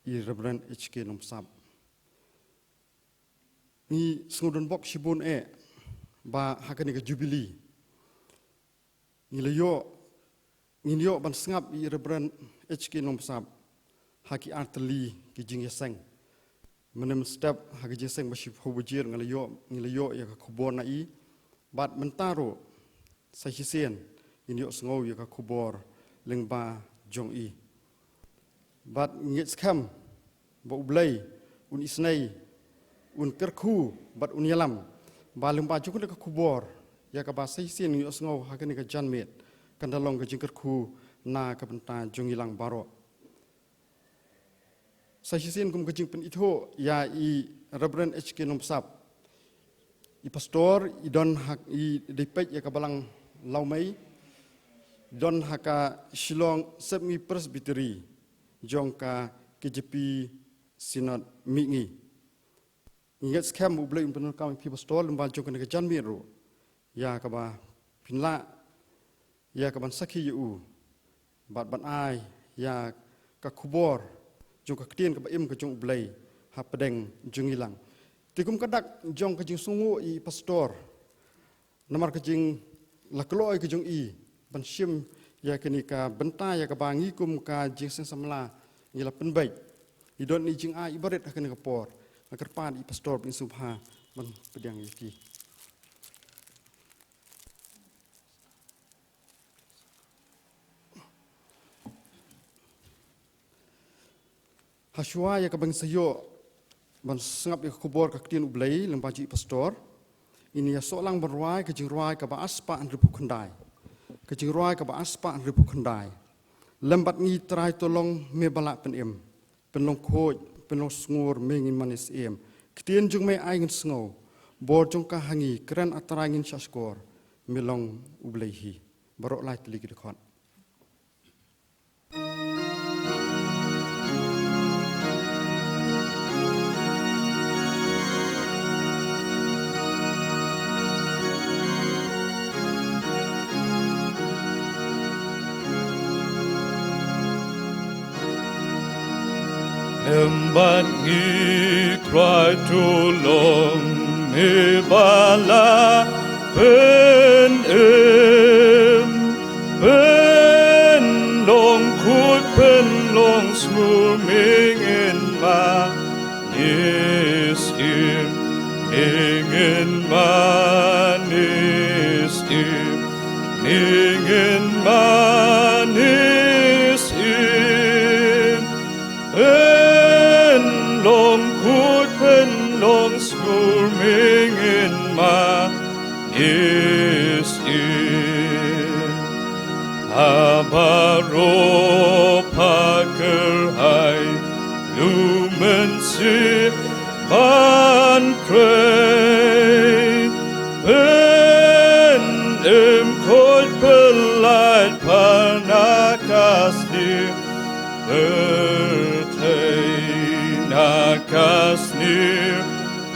i Reverend H K Nongbsap. Ngi sngewdon bok shibun eh ba ha kane ka Jubilee ngi la ïoh, ngin ïoh ban sngap ïa i Reverend H K Nongbsap ha ki artylli ki jingïaseng. Mynne mynstep ha ka jingseng ba shiphew baje nga la ïoh, ngi la ïoh ïa ka khubor na i. Bad mynta ruh sa shisien ngin ïohsngew ïa ka khubor lyngba jong i. Bad ngi ngeit skhem ba U Blei un isynei, un kyrkhu bad un ïalam ba lyngba jong kane ka khubor ïa kaba sa shisien ngi ïohsngew ha kane ka janmiet kan da long ka jingkyrkhu na ka bynta jong ngi lang baroh. Sa shisien kum ka jingpynithuh ïa i Reverend H K Nongbsap, i pastor, i don ha, i dei peit ïa ka balang Lawmei, i don ha ka Shillong Sepngi Presbytery jong ka K J P Synod Mihngi. Ngi ngeit skhem U Blei un pyndonkam ïa phi pastor lyngba jong kane ka janmiet ruh ïa kaba phin lah ïa kaban sakhi ïa u bad ban ai ïa ka khubor jong ka ktien kaba im ka jong U Blei hapdeng jong ngi lang. Te kum ka dak jong ka jingsngewnguh i pastor, namar ka jingla kloi ka jong i ban shim ïa kane ka bynta ïa kaba ngi kum ka Jingseng Samla ngi la pynbeit. I don i jingai ibarit ha kane ka por. Nga kyrpad i pastor ban sngewbha ban pdiang ïa ki. Hashwa ïa kaba ngin sa ïoh ban sngap ïa ka khubor ka ktien U Blei lyngba jong i pastor, ngin ïa shu lang ban rwai ka jingrwai kaba arspah hynriewphew khyndai. Ka jingrwai kaba arspah hynriewphew khyndai. Lem bad ngi Trai, to long me ba lah pynim, pynlong khuid, pynlong sngur, me ngin mane syiem. Ktien jong me ai ngin sngew, bor jong ka ha ngi, kren A Trai ngin shahshkor, me long U Blei hi. Baroh lai tylli ki dkhot. Lem bad ngi Trai, to long me ba la pynim, pynlong khuid, pynlong sngur, me ngin mane syiem, me ngin mane syiem, me ngin mane syiem. Pynlong khuid, pynlong sngur, me ngin mane syiem. Ha baroh pha kyrhai, lum mynsiem ban trei. Pynim, khuid, pyllait, phar na ka sniew pyrthei, na ka sniew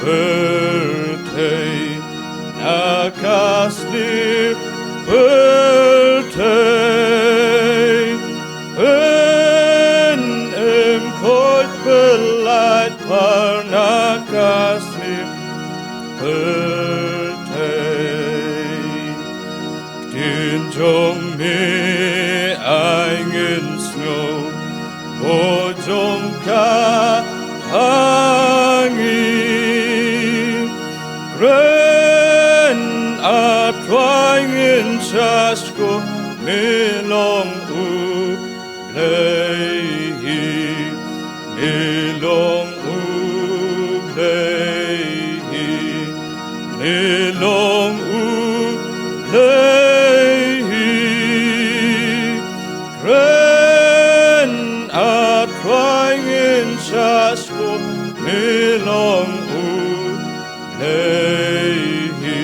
pyrthei, na ka sniew pyrthei. Pynim, khuid, pyllait, phar na ka sniew pyrthei. Ktien jong me ai ngin sngew, bor jong ka ha ngi. Kren A Trai ngin shahshkor, me long U Blei hi, me long U Blei hi, me long U Blei hi. Kren A Trai ngin shahshkor, me long U Blei hi.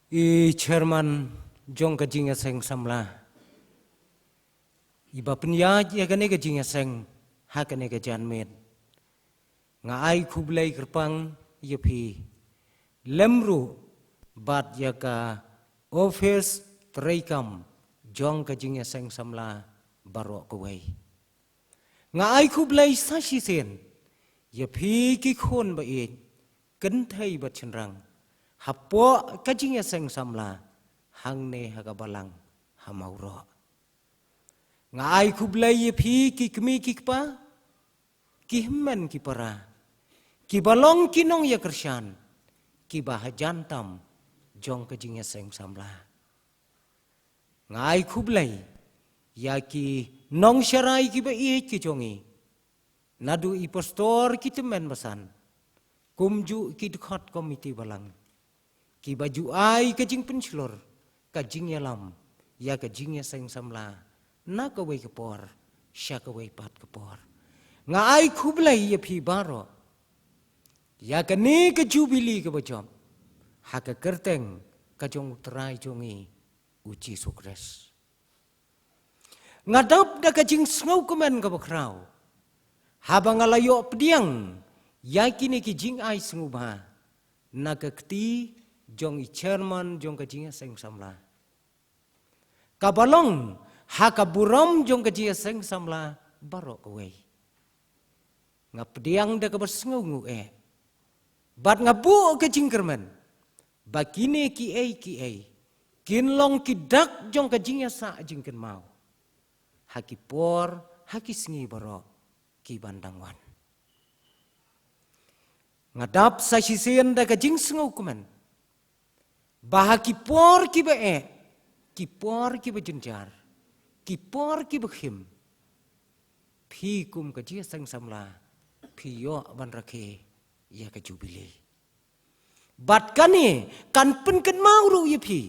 I chairman jong ka jingïaseng samla, iba pynïaid ïa kane ka jingïaseng ha kane ka janmiet, nga ai khublei kyrpang ïa phi, lem ruh bad ïa ka office treikam jong ka jingïaseng samla baroh kawei. Nga ai khublei sa shisien Ïa phi ki khun ba ïeit, kynthei bad shynrang, hapoh ka jingïaseng samla hangne ha ka balang ha Mawroh, nga ai khublei ïa phi ki kmie ki kpa, ki hynmen ki para, kiba long ki nongïakyrshan, kiba hajan tam jong ka jingïaseng samla. Nga ai khublei ïa ki nongsharai kiba ïeit ki jong ngi, naduh i pastor, ki tymmen basan, kumjuh ki dkhot komiti balang, kiba ju ai ka jingpynshlur, ka jingïalam ïa ka jingïaseng samla na kawei ka por sha kawei pat ka por. Nga ai khublei ïa phi baroh ïa kane ka jubili kaba jop, ha ka kyrteng ka jong U Trai jong ngi, U Jisu Khrist. Nga dap da ka jingsngewkmen kaba khraw haba nga la ïoh pdiang ïa kine ki jingai sngewbha na ka kti jong i chairman jong ka jingïaseng samla, kaba long ha ka burom jong ka jingïaseng samla baroh kawei. Nga pdiang da kaba sngew nguh eh, bad nga buh ka jingkyrmen ba kine kiei kiei kin long ki dak jong ka jingïasah jingkynmaw ha ki por, ha ki sngi baroh ki ban dang wan. Nga dap sa shisien da ka jingsngewkmen ba ha ki por kiba eh, ki por kiba jynjar, ki por kiba khim, phi kum ka jingïaseng samla phi ïoh ban rakhe ïa ka jubili. Bad kane kan pynkynmaw ruh ïa phi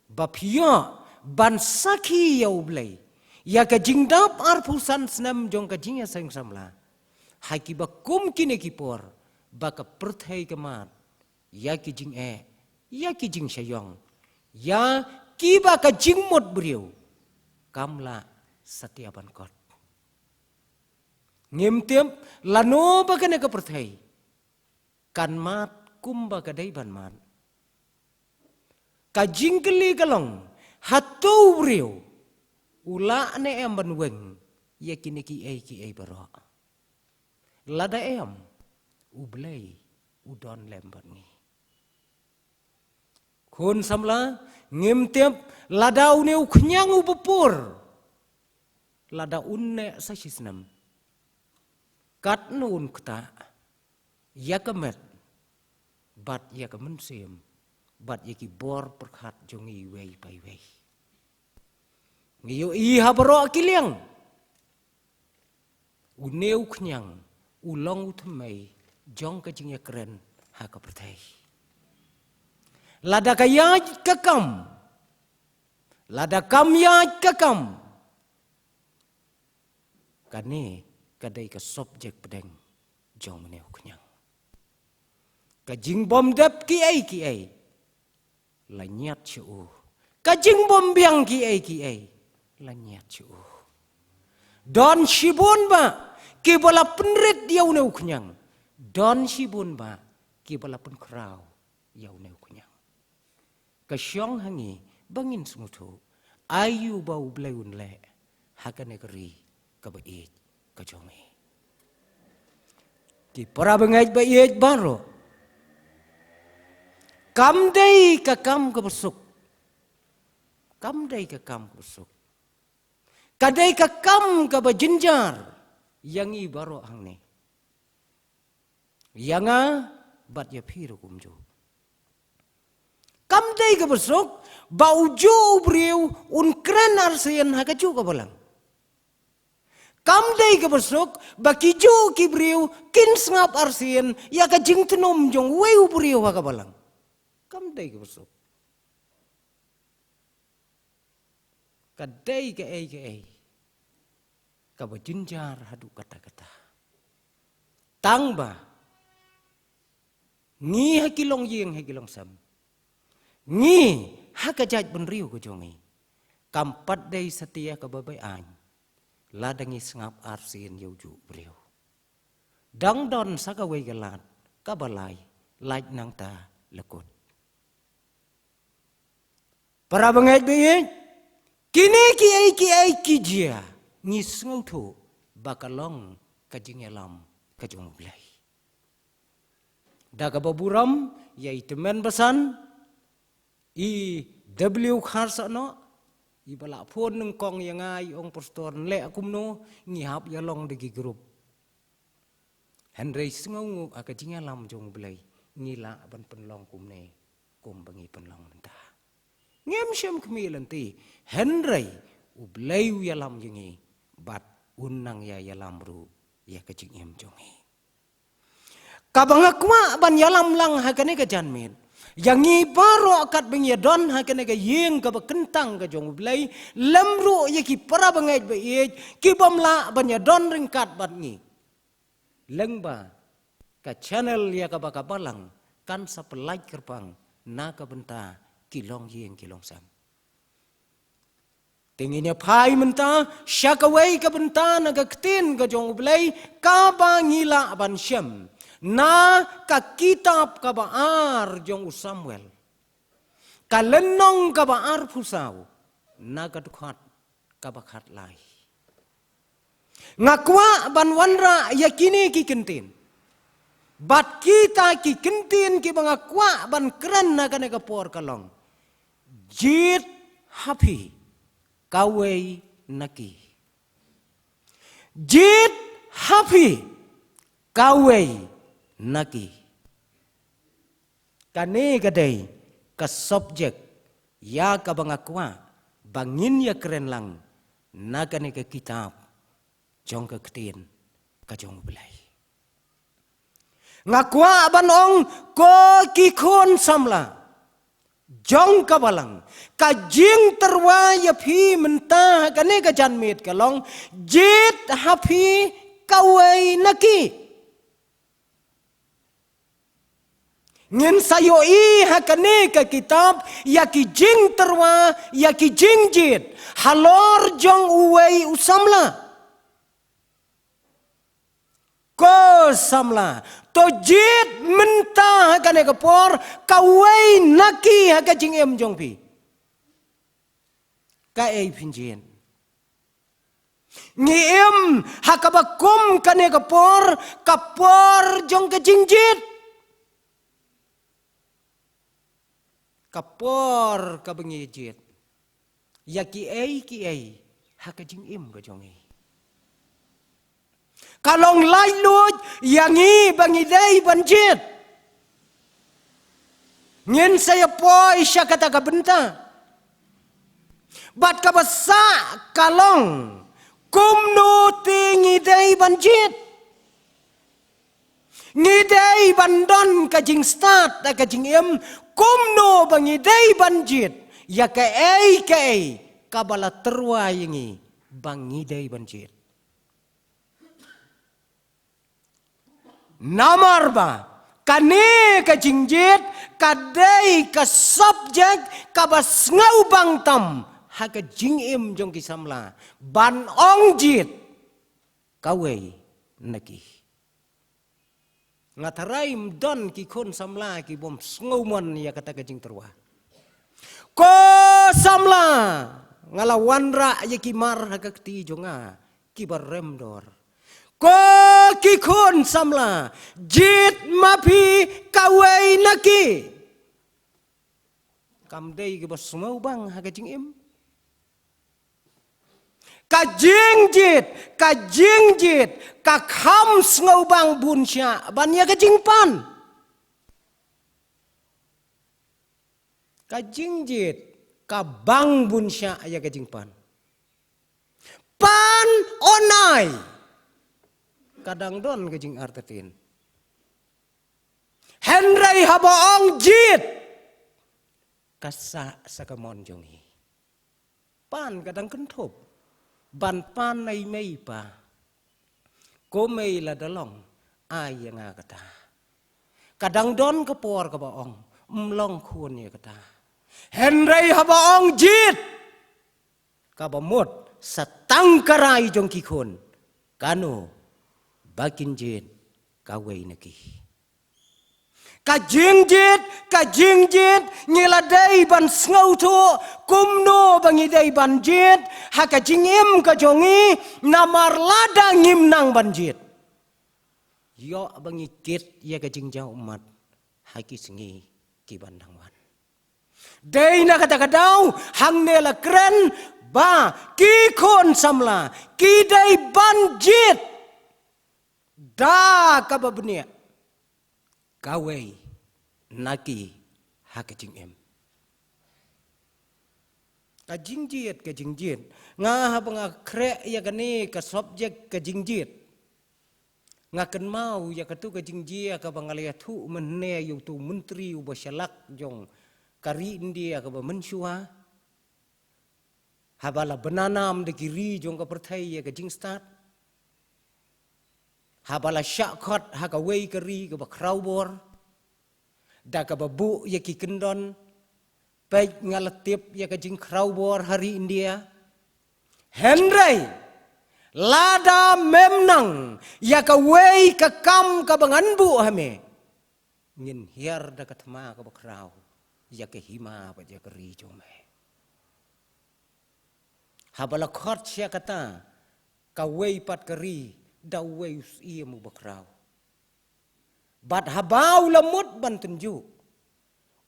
ba phi ïoh ban sakhi ïa U Blei ïa ka jingdap arphew san snem jong ka jingïaseng samla ha kiba kum kine ki por ba ka pyrthei ka mad ïa ki jingeh, ïa ki jingshah ïong, ïa kiba ka jingmut briew kam lah satia ban kot. Ngim tip lano ba kane ka pyrthei kan mad kumba ka dei ban mad. Ka jingkylli ka long, hato u briew u lah ne em ban weng ïa kine kiei kiei baroh? Lada em, U Blei u don lem bad ngi. Khun samla, ngim tip lada une u khñiang uba pur, lada un neh sa shisnem, katno un ktah ïa ka met bad ïa ka mynsiem bad ïa ki bor pyrkhat jong ngi iwei pa iwei. Ngi ïohi ha baroh ki liang, une u khñiang u long u thymmei jong ka jingïakren ha ka pyrthei. Lada ka ïaid ka kam, lada kam ïaid ka kam, kane ka dei ka subject pdeng jong une u khñiang. Ka jingbym dep kiei kiei, la ñiad sha u. Ka jingbym biang kiei kiei, la ñiad sha u. Don shibun bah kiba la pynrit ïa une u khñiang. Don shibun bah kiba la pynkhraw ïa une u khñiang. Ka shong ha ngi ba ngin sngewthuh aïu ba U Blei un leh ha kane ka ri kaba ïeit ka jong ngi. Ki para bangeit ba ïeit baroh, kam dei ka kam kaba suk. Kam dei ka kam kaba suk. Ka dei ka kam kaba jynjar ïa ngi baroh hangne, ïa nga bad ïa phi ruh kumjuh. Kam dei kaba suk ba ujuh u briew un kren arsien ha kajuh ka balang. Kam dei kaba suk ba kijuh ki briew kin sngap arsien ïa ka jingtnum jong uwei u briew ha ka balang. Kam dei kaba suk. Ka dei kaei kaei kaba jynjar haduh katta katta. Tang ba ngi ha ki longïing, ha ki longsem, ngi ha ka jaitbynriew ka jong ngi, kam pat dei satia kaba beaiñ lada ngi sngap arsien ïa ujuh u briew. Dang don sa kawei ka lad kaba lai, lait nangta la kut. Para bangeit ba ïeit, kine kiei kiei ki jia, ngi sngewthuh ba ka long ka jingïalam ka jong U Blei. Da kaba burom ïa i tymmen basan, i W Kharsahneh, i ba la phone nyngkong ïa nga, i ong, Pastor, ngi leh kumno? Ngi hap ïalong da ki group. Hynrei sngewnguh ha ka jingïalam jong U Blei, ngi lah ban pynlong kumne kumba ngi pynlong mynta. Ngim shym khmih lynti, hynrei U Blei u ïalam ïa ngi, bad un nang ïa ïalam ruh ïa ka jingim jong ngi. Kaba nga kwah ban ïalam lang ha kane ka janmiet, ïa ngi baroh katba ngi ïadon ha kane ka ïing kaba kyntang ka jong U Blei, lem ruh ïa ki para bangeit ba ïeit ki bym lah ban ïadon ryngkat bad ngi. Lyngba ka channel ïa kaba ka Balang kan sa pynlait kyrpang na ka bynta ki longïing ki longsem. Te ngin ïa phai mynta sha kawei ka bynta na ka ktien ka jong U Blei kaba ngi lah ban shem na ka kitab kaba ar jong u Samuel, ka lynnong kaba arphew saw, na ka dkhot kaba khatlai. Nga kwah ban wanrah ïa kine ki kyntien. Bad kita ki kyntien kiba nga kwah ban kren ha kane ka por ka long: Jied ha phi kawei na ki. Jied ha phi kawei na ki. Kane ka dei ka subject ïa kaba nga kwah ba ngin ïa kren lang na kane ka kitab jong ka ktien ka jong U Blei. Nga kwah ban ong, ko ki khun samla jong ka Balang, ka jingtyrwa ïa phi mynta ha kane ka janmiet ka long: Jied ha phi kawei na ki. Ngin sa ïohi ha kane ka kitab ïa ki jingtyrwa, ïa ki jingjied halor jong uwei u samla. Ko samla, to jied mynta ha kane ka por kawei na ki ha ka jingim jong phi. Kaei phin jied? Ngi im ha kaba kum kane ka por, ka por jong ka jingjied. Ka por kaba ngi jied ïa kiei kiei ha ka jingim ka jong ngi. Ka long laitluid ïa ngi ba ngi dei ban jied. Ngin sa ïa poi sha kata ka bynta. Bad kaba sah ka long, kumno te ngi dei ban jied? Ngi dei ban don ka jingstad ha ka jingim, kumno ba ngi dei ban jied ïa kaei kaei kaba la tyrwa ïa ngi ba ngi dei ban jied. Namar ba kane ka jingjied ka dei ka subject kaba sngewbang tam ha ka jingim jong ki samla, ban ong jied kawei na ki. Nga tharai ym don ki khun samla ki bym sngewmon ïa kata ka jingtyrwa. Ko samla, nga la wanrah ïa ki mar ha ka kti jong nga kiba rem dor. Ko ki khun samla, jied ma phi kawei na ki. Kam dei kiba sngewbang ha ka jingim? Ka jingjied, ka jingjied ka kham sngewbang bun shah ban ïa ka jingpan. Ka jingjied ka bang bun shah ïa ka jingpan. Pan, on ai, ka dang don ka jingartatien. Hynrei haba ong jied, ka sah sa ka mon jong ngi. Pan ka dang kynthup ban pan ei mei pa. Ko mei, lada long, ai ïa nga kata. Ka dang don ka por kaba ong, ym long khun ïa kata. Hynrei haba ong jied, kaba mut sa tang ka rai jong ki khun, kano ba kin jied kawei na ki. Ka jingjied, ka jingjied, ngi la dei ban sngewthuh kumno ba ngi dei ban jied ha ka jingim ka jong ngi, namar lada ngim nang ban jied, Ïoh ba ngi kit ïa ka jingjaw ummat ha ki sngi ki ban dang wan. Dei na kata ka daw hangne la kren ba ki khun samla ki dei ban jied da kaba bniah kawei na ki ha ka jingim. Ka jingjied, ka jingjied. Nga haba nga khreh ïa kane ka subject ka jingjied, nga kynmaw ïa katu ka jingjia kaba nga la ïathuh mynne ïa utu u myntri uba shalak jong ka ri India kaba mynshuwa. Haba la bnanam da ki ri jong ka pyrthei ïa ka jingstad, haba la shah khot ha kawei ka ri kaba khrawbor da kaba buh ïa ki kyndon. Peit, nga la tip ïa ka jingkhrawbor ha ri India. Hynrei lada mem nang ïa kawei ka kam kaba ngan buh ha me, ngin hiar da ka thma kaba khraw ïa ka hima bad ïa ka ri jong me. Haba la khot sha kata kawei pat ka ri da uwei u syiem uba khraw, bad haba u la mut ban tynjuh,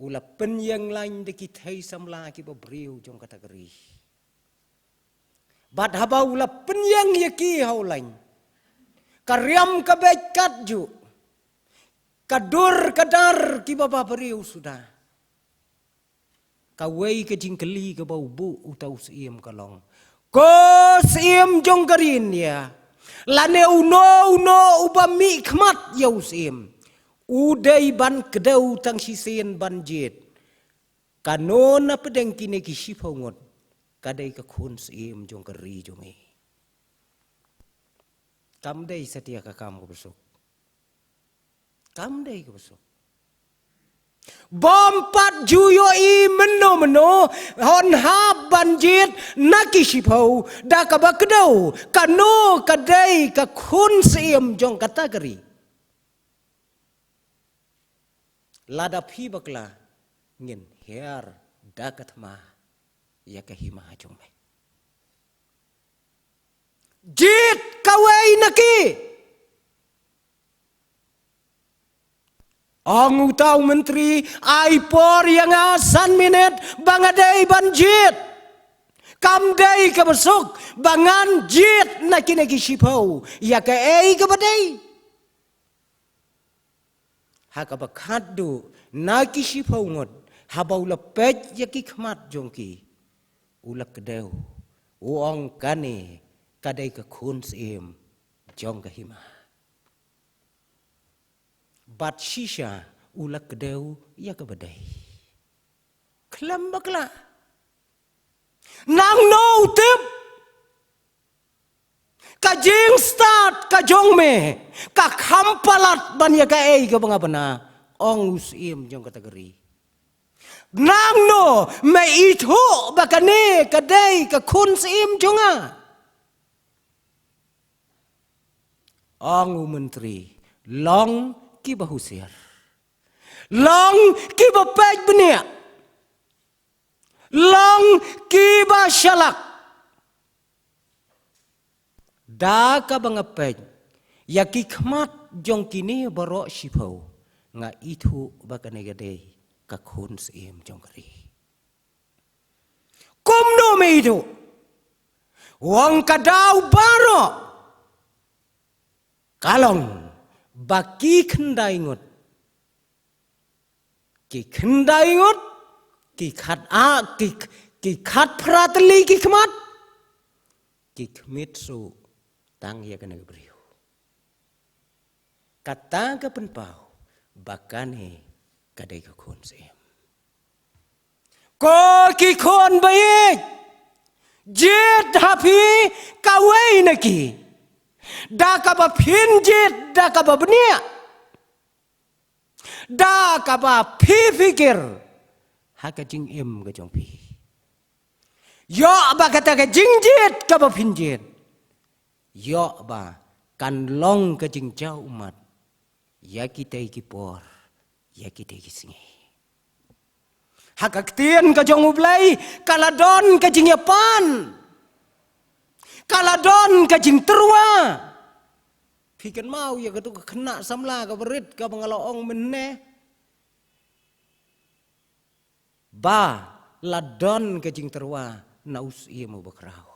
u la pynïeng lain da ki thei samla kiba briew jong kata ka ri. Bad haba u la pynïeng ïa ki ha u lain, ka riam ka beit katjuh, ka dur ka dar kiba babriew suda. Kawei ka jingkylli kaba u buh uta u syiem ka long, ko syiem jong ka ri India, lane uno uno uba mih khmat ïa u syiem, u dei ban kdew tang shisien ban jied. Kano na pdeng kine ki shiphew ngut ka dei ka khun syiem jong ka ri jong ngi. Kam dei satia ka kam kaba suk. Kam dei kaba suk. Bym pat ju ïohi mynno mynno un hap ban jied na ki shiphew da kaba kdew kano ka dei ka khun syiem jong kata ka ri. Lada phi bakla, ngin hiar da ka thma ïa ka hima jong me. Jied kawei na ki. Ong uta u myntri, ai por ïa nga san minit ba nga dei ban jied. Kam dei kaba suk ba ngan jied na kine ki shiphew ïa kaei kaba dei. Ha kaba khatduh na ki shiphew ngut, haba u la peit ïa ki khmat jong ki, u la kdew, u ong, kane ka dei ka khun syiem jong ka hima. Bad shisha u la kdew ïa kaba dei. Khlem bakla, nangno u tip, ka jingstad ka jong me ka kham palat ban ïa kaei kaba nga bna, ong u syiem jong kata ka ri. Nangno me ithuh ba kane ka dei ka khun syiem jong nga? Ong u myntri, long kiba husiar, long kiba peit bniah, long kiba shalak. Da kaba nga peit ïa ki khmat jong kine baroh shiphew, nga ithuh ba kane ka dei ka khun syiem jong ka ri. Kumno me ithuh? Ong, ka daw baroh ka long ba ki khyndai ngut, ki khyndai ngut, ki khat a, ki, ki khatphra tylli ki khmat, ki khmih shuh tang ïa kane ka briew. Kata ka pynpaw ba kane ka dei ka khun syiem. Ko ki khun ba ïeit, jied ha phi kawei na ki, da kaba phin jied da kaba bniah, da kaba phi phikir ha ka jingim ka jong phi. Ïoh ba kata ka jingjied kaba phin jied, ïoh ba kan long ka jingjaw ummat ïa kitei ki por, ïa kitei ki sngi. Ha ka ktien ka jong U Blei, ka la don ka jingïapan, ka la don ka jingtyrwa. Phi kynmaw ïa katu ka khynnah samla kaba rit kaba nga la ong mynne, ba la don ka jingtyrwa na u Syiem uba khraw.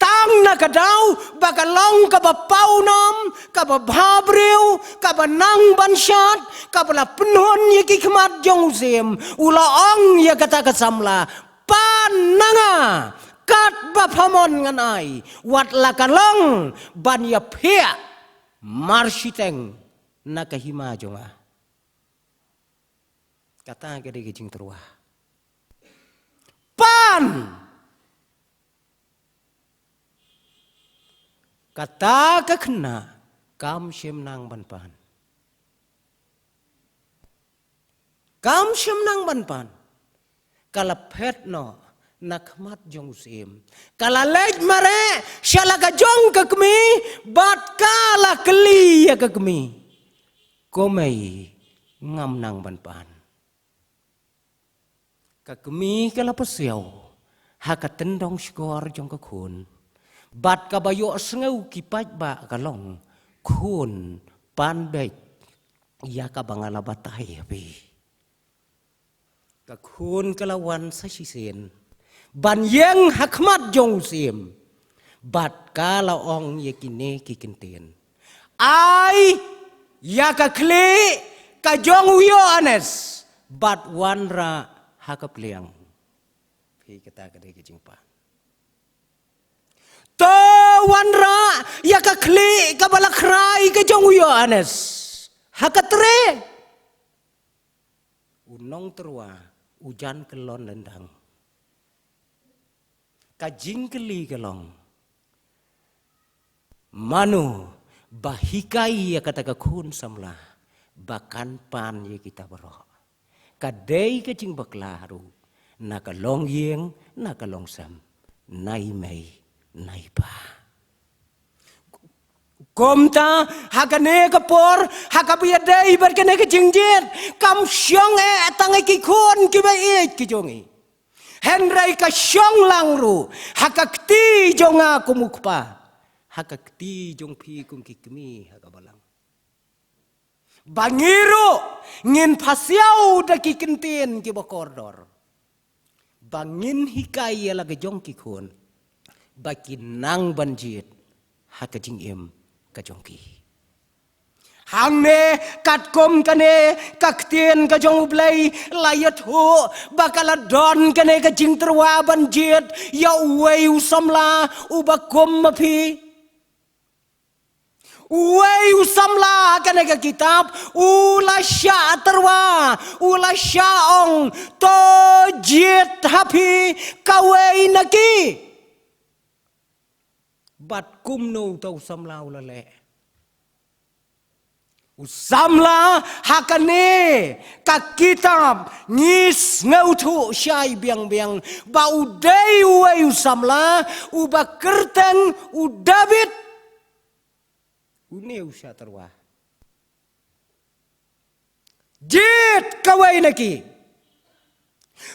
Tang na ka daw ba ka long kaba paw nam, kaba bha briew, kaba nang ban shad, kaba la pynhun ïa ki khmat jong u Syiem, u la ong ïa kata ka samla, pan na nga katba pha mon ngan ai, wat la ka long ban ïaphiah marshiteng na ka hima jong nga. Kata ka dei ka jingtyrwa. Pan! Kata ka khynnah kam shym nang ban pan. Kam shym nang ban pan. Ka la phet noh na khmat jong u Syiem. Ka la leit mareh sha la ka jong ka kmie bad ka la kylli ïa ka kmie, ko mei, ngam nang ban pan? Ka kmie ka la pasiaw ha ka tyndong shkor jong ka khun. Bad kaba ïohsngew ki paidbah ka long, khun, pan beit ïa kaba nga la batai ha phi. Ka khun ka la wan sa shisien ban ïeng ha khmat jong u Syiem. Bad ka la ong ïa kine ki kyntien, ai ïa ka khlieh ka jong u Ïoannis bad wanrah ha ka pliang. Phi, kata ka dei ka jingpan. To wanrah ïa ka khlieh kaba la khrai ka jong u Ïoannis ha ka tre. U nongtyrwa u jan kyllon lyndang. Ka jingkylli ka long, mano ba hikai ïa kata ka khun samla ba kan pan ïa kita baroh? Ka dei ka jingbakla ruh na ka longïing, na ka longsem, na i mei, na i pa. Kumta ha kane ka por, ha kaba ïadei bad kane ka jingjied, kam shong eh tang ïa ki khun kiba ïeit ki jong i. Hynrei ka shong lang ruh ha ka kti jong nga kum u kpa, ha ka kti jong phi kum ki kmie ha ka balang. Ba ngi ruh ngin pasiaw da ki kyntien kiba kordor. Ba ngin hikai ïa la ka jong ki khun ba kin nang ban jied ha ka jingim ka jong ki. Hangne katkum kane ka ktien ka jong U Blei la ïathuh ba ka la don kane ka jingtyrwa ban jied ïa uwei u samla uba kum ma phi. Uwei u samla kane ka kitab u la shah tyrwa, u la shah ong, to jied ha phi kawei na ki. Bad kumno uta u samla u la leh? U samla ha kane ka kitab ngi sngewthuh shai biang biang ba u dei uwei u samla uba kyrteng u David. Une u shah tyrwa. Jied kawei na ki.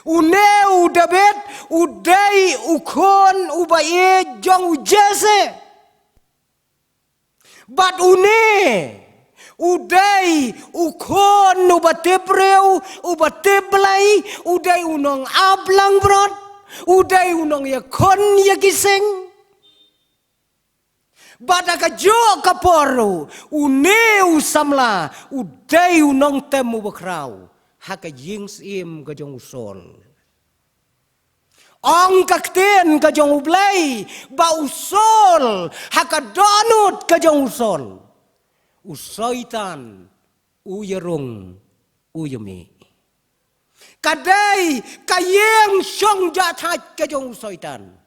Une u David u dei u khun uba ïeit jong u Jesse. Bad une u dei u khun uba tip briew, uba tip Blei, u dei u nongap langbrot, u dei u nongïakhun ïa ki sing. Bad ha kajuh ka por ruh une u samla u dei u nongtem uba khraw ha ka ïing syiem ka jong u Saul. Ong ka ktien ka jong U Blei ba u Saul, ha ka dohnud ka jong u Saul, u Soitan u ïarung, u ïamih. Ka dei ka ïing shong jahthait ka jong u Soitan.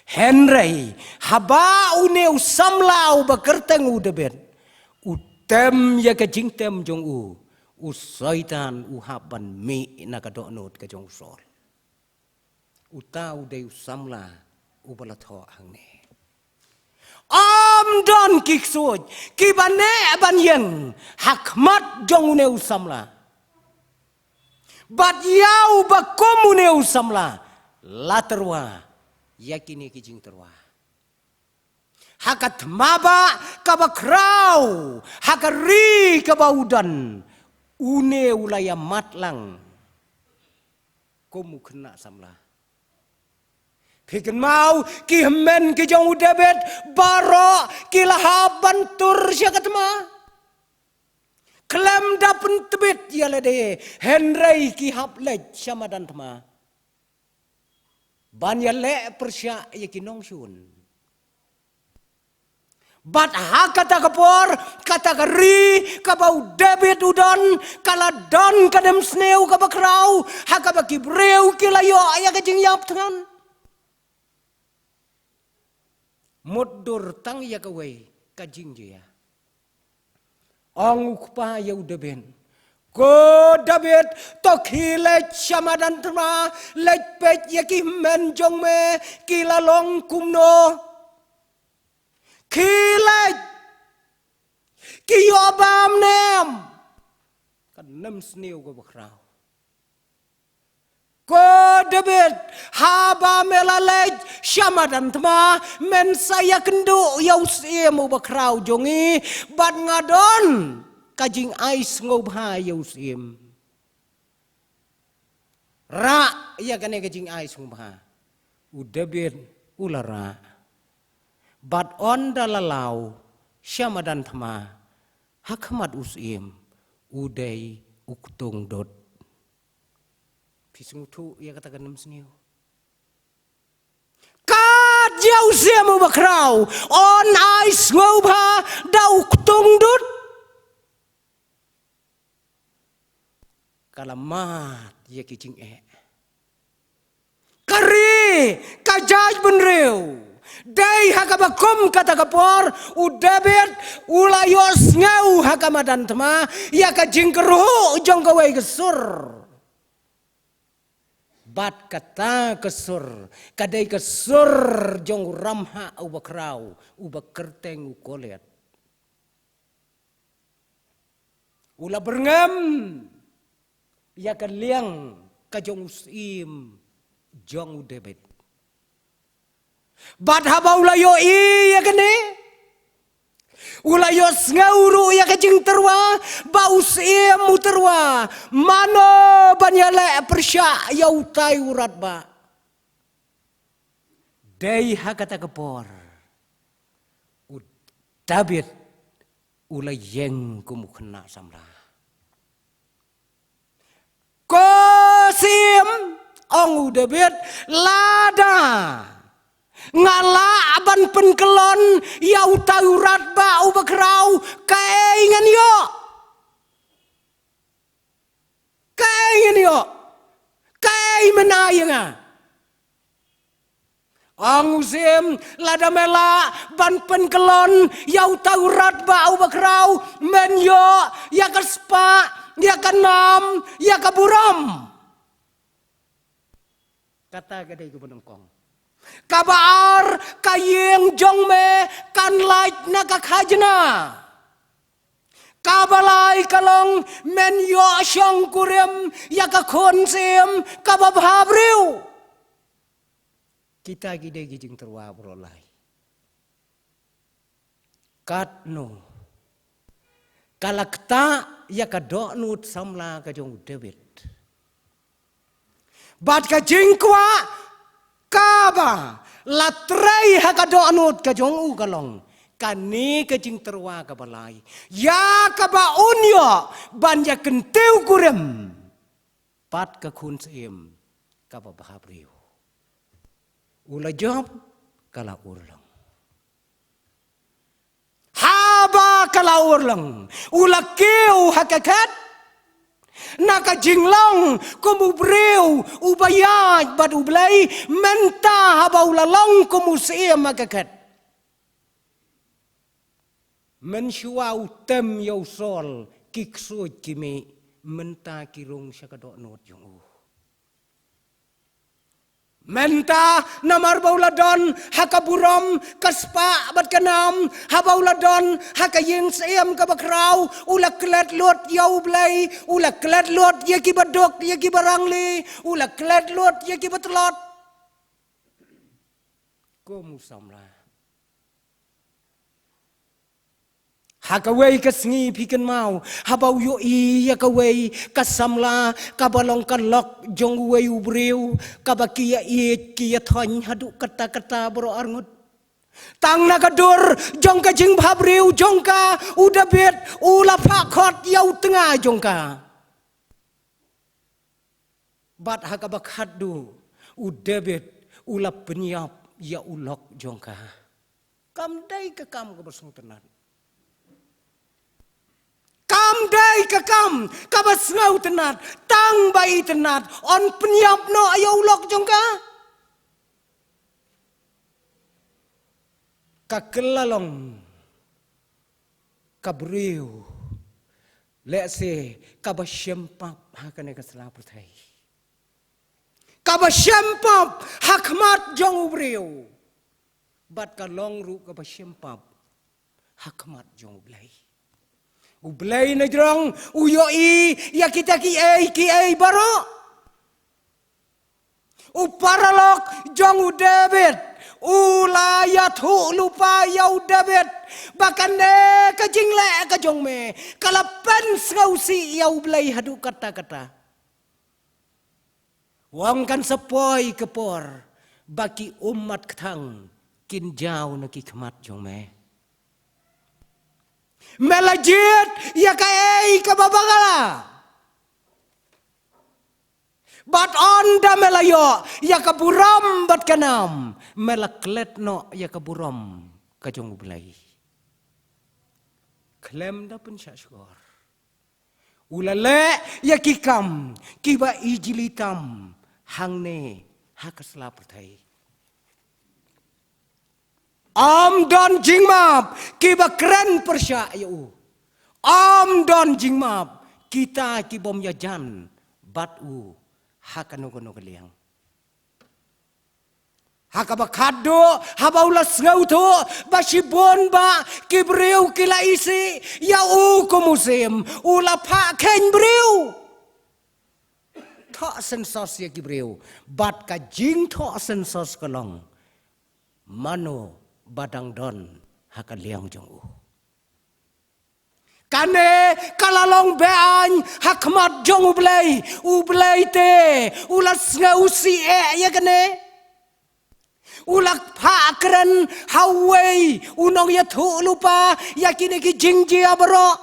Hynrei haba une u samla uba kyrteng u David u tem ïa ka jingtem jong u, u Soitan u hap ban mih na ka dohnud ka jong u Saul. Uta u dei u samla uba la thoh hangne. Ym don ki ksuid kiba neh ban ïeng ha khmat jong une u samla. Bad ïa uba kum une u samla la tyrwa ïa kine ki jingtyrwa. ha ka thma ba kaba khraw, ha ka ri kaba u don, une u la ïa matlang kum u khynnah samla. Phi kynmaw, ki hynmen ki jong u David baroh ki la hap ban tur sha ka thma khlem da pyntbit ïa lade, hynrei ki hap leit sha madan thma ban ïaleh pyrshah ïa ki nongshun. Bad ha kata ka por, kata ka ri kaba u David u don, ka la don ka nemsniew kaba khraw, ha kaba ki briew ki la ïoh ïa ka jingïap thngan. Mutdur tang ïa kawei ka jingjia. Ong u kpa ïa u David, "Ko David, to khie leit sha madan thma, leit peit ïa ki hynmen jong me ki la long kumno. Khie leit, ki ïoh bam ne em?" Ka nemsniew kaba khraw. "Ko David, haba me la leit sha madan thma, men sa ïakynduh ïa u syiem uba khraw jong ngi, bad nga don ka jingai sngewbha ïa u syiem." Rah ïa kane ka jingai sngewbha, u David u la rah. Bad ynda la law sha madan thma, ha khmat u syiem u dei u ktung dud. Phi sngewthuh ïa kata ka nemsniew? Kat ïa u syiem uba khraw, un ai sngewbha da u ktung dud. Ka la mad ïa ki jingeh. Ka ri, ka jaitbynriew. Dei ha kaba kum kata ka por, u David u la ïohsngew ha ka madan thma ïa ka jingkyrhuh jong kawei ka sur. Bad kata ka sur ka dei ka sur jong u ramhah uba khraw, uba kyrteng u Goliath. U la byrngem ïa ka liang ka jong u syiem jong u David. Bad haba u la ïohi ïa kane, u la ïohsngew ruh ïa ka jingtyrwa ba u syiem u tyrwa mano ban ïaleh pyrshah ïa utai u radbah. Dei ha kata ka por u David u la ïeng kum u khynnah samla. Ko syiem, ong u David, lada nga lah ban pynkyllon ïa utai u radbah uba khraw, kaei ngan ïoh? Kaei ngan ïoh? Kaei men ai ïa nga? Ong u syiem, lada me lah ban pynkyllon ïa utai u radbah uba khraw, men ïoh ïa ka spah, ïa ka nam, ïa ka burom. Kata ka dei kaba nyngkong. Kaba ar, ka ïing jong me kan lait na ka khajna. Kaba lai ka long, men ïoh shongkurim ïa ka khun syiem kaba bha briew. Kita ki dei ki jingtyrwa baroh lai. Katno ka la ktah ïa ka dohnud samla ka jong u David. Bad ka jingkwah kaba la trei ha ka dohnud ka jong u ka long kane ka jingtyrwa kaba lai, ïa kaba un ïoh ban ïa kyntiew kurim bad ka khun syiem kaba bha briew. U la jop, ka la urlong. Haba ka la urlong, u la kiew ha ka khet na ka jinglong kum u briew uba ïaid bad U Blei. Mynta haba u la long kum u syiem ha ka khet, mynshuwa u tem ïa u Saul ki ksuid ki mih, mynta ki rung sha ka dohnud jong u. Mynta namar ba u la don ha ka burom, ka spah bad ka nam, haba u la don ha ka ïing syiem kaba khraw, u la klet lut ïa U Blei, u la klet lut ïa kiba duk, ïa kiba rangli, u la klet lut ïa kiba tlot. Kum u samla. Ha kawei ka sngi phi kynmaw, haba u ïohi ïa kawei ka samla, kaba long ka lok jong uwei u briew, kaba ki ïa ïeit ki ïa thoiñ haduh katta katta baroh arngut. Tang na ka dur jong ka jingbhabriew jong ka, u David u la phah khot ïa u tnga jong ka. Bad ha kaba khatduh, u David u la pynïap ïa u lok jong ka. Kam dei ka kam kaba sngewtynnat. Kam dei ka kam kaba sngewtynnat, tang ba itynnat yn pynïap noh ïa u lok jong ka. Ka kylla long ka briew, lehse kaba shem pap ha kane ka sla pyrthei. Kaba shem pap ha khmat jong u briew. Bad ka long ruh kaba shem pap ha khmat jong u Blei. U Blei na jrong u ïohi ïa kita kiei kiei baroh. U paralok jong u David u la ïathuh lypa ïa u David ba kane ka jingleh ka jong me ka la pynsngewsih ïa u Blei haduh katta katta. Wan kan sa poi ka por ba ki ummat kthang kin jaw na ki khmat jong me. Me la jied ïa kaei kaba bakla. Bad ynda me la ïoh ïa ka burom bad ka nam, me la klet noh ïa ka burom ka jong u Blei. Khlem da pynshah shkor, u la leh ïa ki kam kiba ijli tam hangne ha ka sla pyrthei. Ym don jingmap kiba kren pyrshah ïa u. Ym don jingmap kita ki bym ïajan bad u ha kano kano ka liang. Ha kaba khatduh, haba u la sngewthuh ba shibun bah ki briew ki la isih ïa u kum u syiem, u la phah kheiñ briew. Thoh synsos ïa ki briew, bad ka jingthoh synsos ka long mano ba dang don ha ka liang jong u. Kane ka la long be-aiñ ha khmat jong u Blei. U Blei te u la sngewsih eh ïa kane. U la phah kren ha uwei u nongïathuhlypa ïa kine ki jingjia baroh.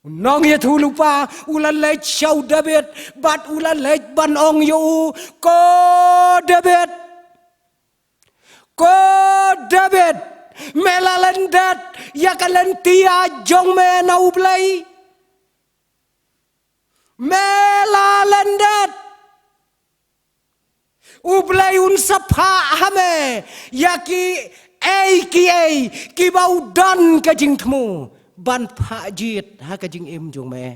U nongïathuhlypa u la leit sha u David, bad u la leit ban ong ïa u, ko David, ko David, me la lyndet ïa ka lynti jong me na u Blei. Me la lyndet. U Blei un sa phah ha me ïa kiei kiei kiba u don ka jingthmu ban phah jied ha ka jingim jong me.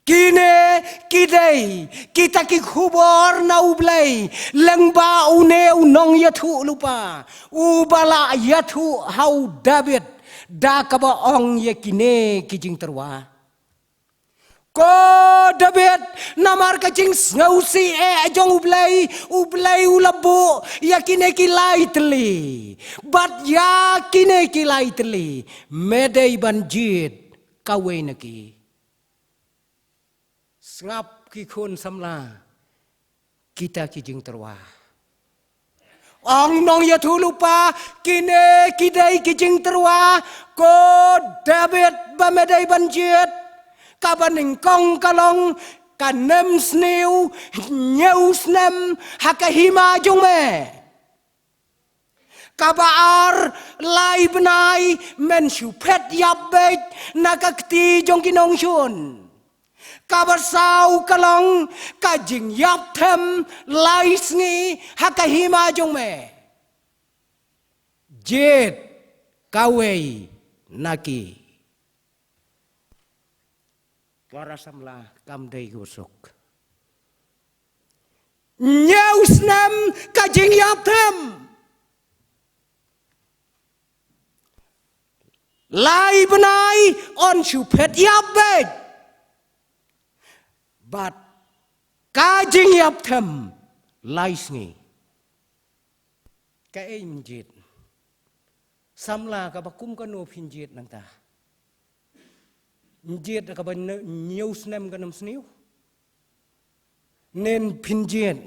Kine ki dei kita ki khubor na u Blei lyngba une u nongïathuhlypa uba la ïathuh ha u David da kaba ong ïa kine ki jingtyrwa. Ko David, namar ka jingsngewsih eh jong u Blei, u Blei u la buh ïa kine ki lai tylli. Bad ïa kine ki lai tylli me dei ban jied kawei na ki. Sngap ki khun samla kita ki jingtyrwa. Ong nongïathuhlypa, kine ki dei ki jingtyrwa, ko David, ba me dei ban jied. Kaba nyngkong ka long, ka nemsniew hynñiew snem ha ka hima jong me. Kaba ar, lai bnai men shu phet ïap beit na ka kti jong ki nongshun. Kaba saw ka long, ka jingïap them lai sngi ha ka hima jong me. Jied kawei na ki. Para samla, kam dei kaba suk. Hynñiew snem ka jingïap them. Lai bnai yn shu phet ïap beit. Bad ka jingïap them lai sngi. Kaei mynjied? Samla kaba kum kano phin jied nangta? Mynjied da kaba ne-, hynñiew snem ka nam sniew? Nen phin jied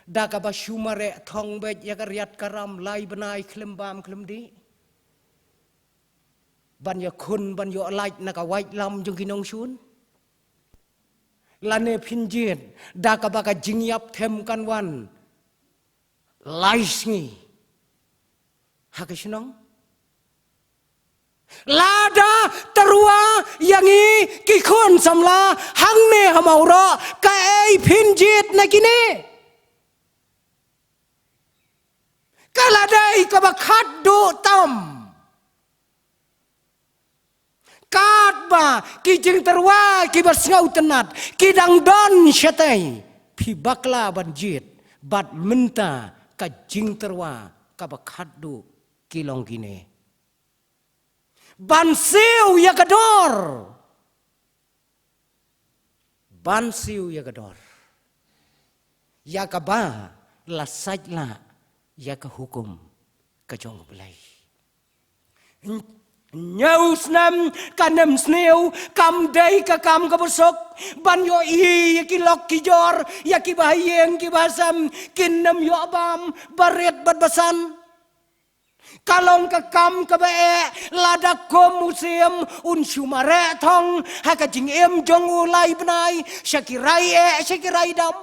da kaba shu mareh thong beit ïa ka riat ka ram lai bnai khlem bam khlem dih? Ban ïakhun, ban ïoh lait na ka waitlam jong ki nongshun? Lane phin jied da kaba ka jingïap them kan wan lai sngi ha ka shnong? Lada tyrwa ïa ngi ki khun samla hangne ha Mawroh, kaei phin jied na kine? Ka la dei kaba khatduh tam. Katba ki jingtyrwa kiba sngewtynnat ki dang don shatei, phi bakla ban jied bad mynta ka jingtyrwa kaba khatduh ki long kine. Ban siew ïa ka dor. Ban siew ïa ka dor ïa kaba la sait la ïa ka hukum ka jong U Blei. Hynñiew snem ka nam sniew kam dei ka kam kaba suk ban ïohi ïa ki lok ki jor, ïa kiba ha ïing kiba ha sem kin ym ïoh bam barit bad basan. Ka long ka kam kaba eh lada kum u Syiem un shu mareh thong ha ka jingim jong u lai bnai, sha ki rai eh, sha ki rai dam.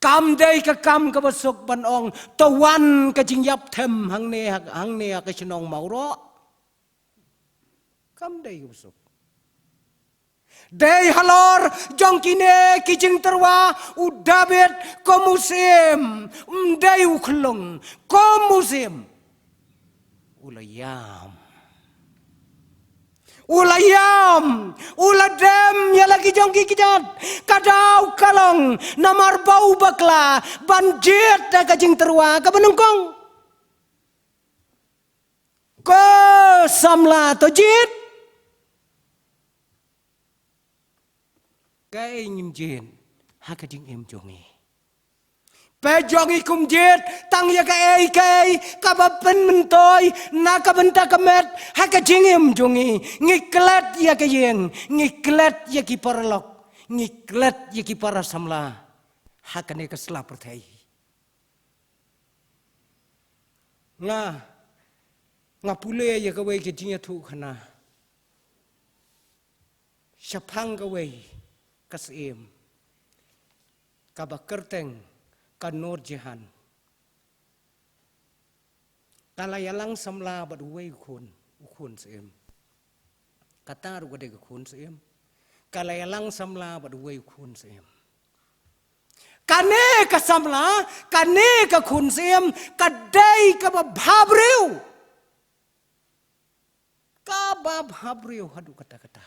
Kam dei ka kam kaba suk ban ong, to wan ka jingïap them hangne, hangne ha ka shnong Mawroh. Kam dei kaba suk. Dei halor jong kine ki jingtyrwa u David kum u Syiem, ym dei u khyllung, kum u Syiem u la ïam. U la ïam, u la dem ïa la ki jong ki kjat. Ka daw ka long namar ba u bakla ban jied da ka jingtyrwa kaba nyngkong. Ko samla, to jied. Kaei ngin jied ha ka jingim jong ngi? Peit jong ngi kum jied tang ïa kaei kaei kaba pynmyntoi na ka bynta ka met ha ka jingim jong ngi. Ngi klet ïa ka ïing, ngi klet ïa ki paralok, ngi klet ïa ki para samla ha kane ka sla pyrthei. Nga, nga pule ïa kawei ka jingïathuhkhana shaphang kawei ka syiem kaba kyrteng ka Noor Jahan. Ka la ïalang samla bad uwei u khun, u khun syiem. Kata ruh ka dei ka khun syiem. Ka la ïalang samla bad uwei u khun syiem. Kane ka samla, kane ka khun syiem, ka dei kaba bhabriew. Kaba bhabriew haduh katta katta.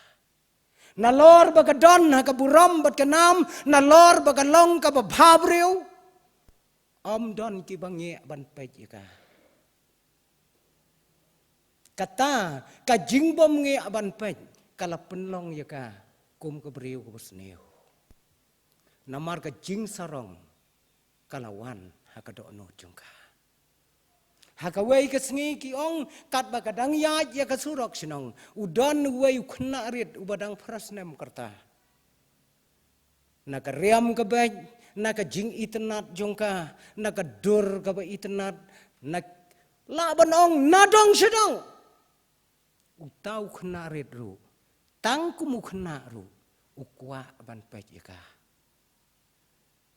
Nalor ba ka don ha ka burom bad ka nam, nalor ba ka long kaba bhabriew, ym don kiba ngiah ban peit ïa ka. Kata ka jingbym ngiah ban peit ka la pynlong ïa ka kum ka briew kaba sniew. Namar ka jingsarong ka la wan ha ka dohnud jong ka. Ha kawei ka sngi ki ong, katba ka dang ïaid ïa ka surok shnong, u don uwei u khynnah rit uba dang phra snem ka rta. Na ka riam ka beit, na ka jingitynnat jong ka, na ka dur kaba itynnat, na, lah ban ong na dong sha dong. Uta u khynnah rit ruh, tang kum u khynnah ruh, u kwah ban peit ïa ka.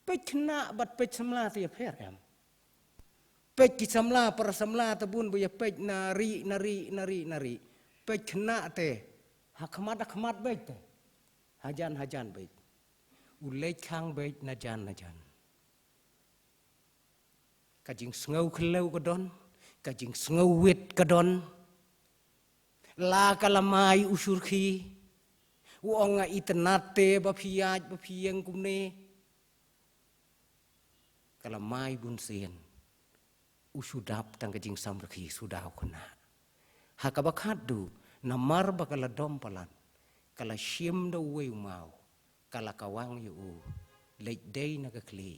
Peit khynnah bad peit samla te ïapher em? Peit ki samla, para samla te bun ba ïapeit na ri, na ri, na ri, na ri. Peit khynnah te, ha khmat, ha khmat beit te. Hajan, hajan beit. U leit khang beit na jan, na jan. Ka jingsngew khyndew ka don, ka jingsngew wit ka don. La ka la mai u surkhi, u ong nga itynnat te ba phi ïaid ba phi ïeng kumne. Ka la mai bunsien, u shu dap tang ka jingsamrkhie suda u khynnah. Ha kaba khatduh, namar ba ka la dom palat, ka la shim da uwei u maw, ka la kawang ïa u, leit dei na ka khlieh,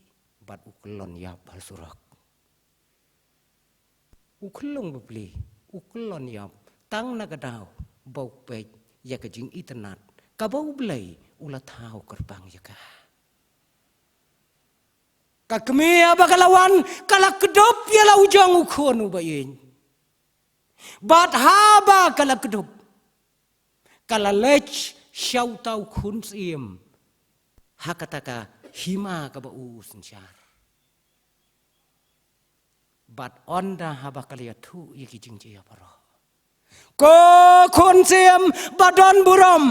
Bad u kyllon ïap ha surok. U khyllung bapli, u kyllon ïap, tang na ka daw ba u peit ïa ka jingitynnad kaba U Blei u la thaw kyrpang ïa ka. Ka kmie ba ka la wan, ka la kdup ïa la u jong u khun uba ïeit. Bad haba ka la kdup, ka la leit sha uta u khun syiem ha kata ka hima kaba u synshar. Bad ynda haba ka la ïathuh ïa ki jingjia baroh, ko khun syiem ba don burom,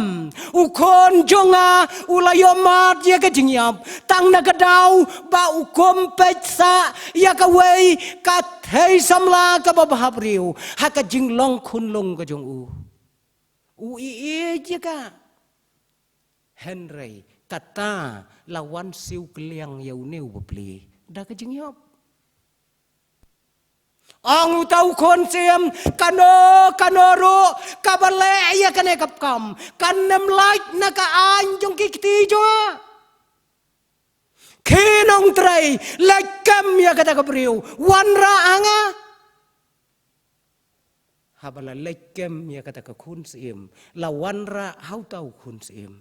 u khun jong nga u la ïohmad ïa ka jingïap, tang na ka daw ba u kum peit sah ïa kawei ka thei samla kaba bhabriew ha ka jinglong khunlung ka jong u. U ïeit ïa ka. Hynrei kata la wan siew kylliang ïa une uba plie da ka jingïap. Ong uta u khun syiem, kano kano ruh kaba leh ïa kane ka kam, kan ym lait na ka aiñ jong ki kti jong nga. Khie nongtrei, leit kem ïa kata ka briew, wanrah ha nga. Haba la leit kem ïa kata ka khun syiem, la wanrah ha uta u khun syiem.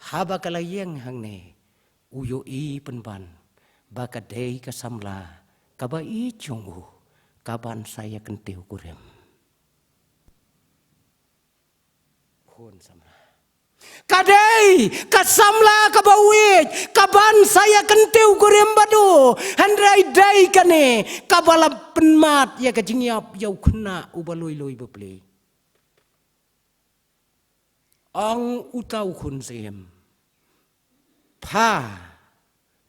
Haba ka la ïeng hangne, u ïohi pynban ba ka dei ka samla kaba ïeit jong u, kaban sa ïa kyntiew kurim. Khun samla. Ka dei ka samla kaba u ïeit, kaban sa ïa kyntiew kurim bad u, hynrei dei kane kaba la pynmad ïa ka jingïap ïa u khynnah uba lui lui bapli. Ong uta u khun syiem, pha,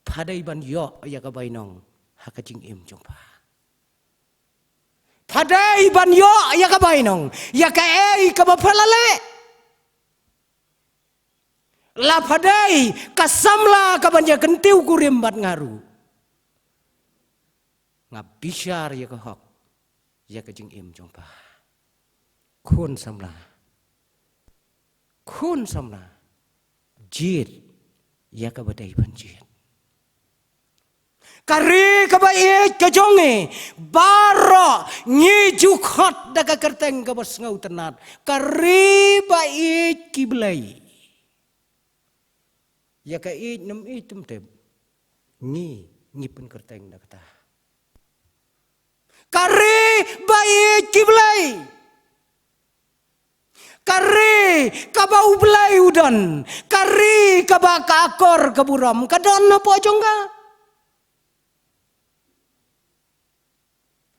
pha dei ban ïoh ïa ka bainong ha ka jingim jong pha. Pha dei ban ïoh ïa ka bainong ïa kaei kaba pha la leh. La pha dei ka samla kaban ïa kyntiew kurim bad nga ruh, nga bishar ïa ka hok ïa ka jingim jong pha. Khun samla, khun samla, jied ïa kaba dei ban jied. Ka ri kaba ïeit ka jong ngi, baroh ngi ju khot da ka kyrteng kaba sngewtynnad, ka ri ba ïeit ki blei. Ïa ka ïeit nym ïeit tymtep, ngi, ngi pynkyrteng da kata. Ka ri ba ïeit ki blei. Ka ri kaba U Blei u don, ka ri kaba ka akor ka burom ka don hapoh jong ka.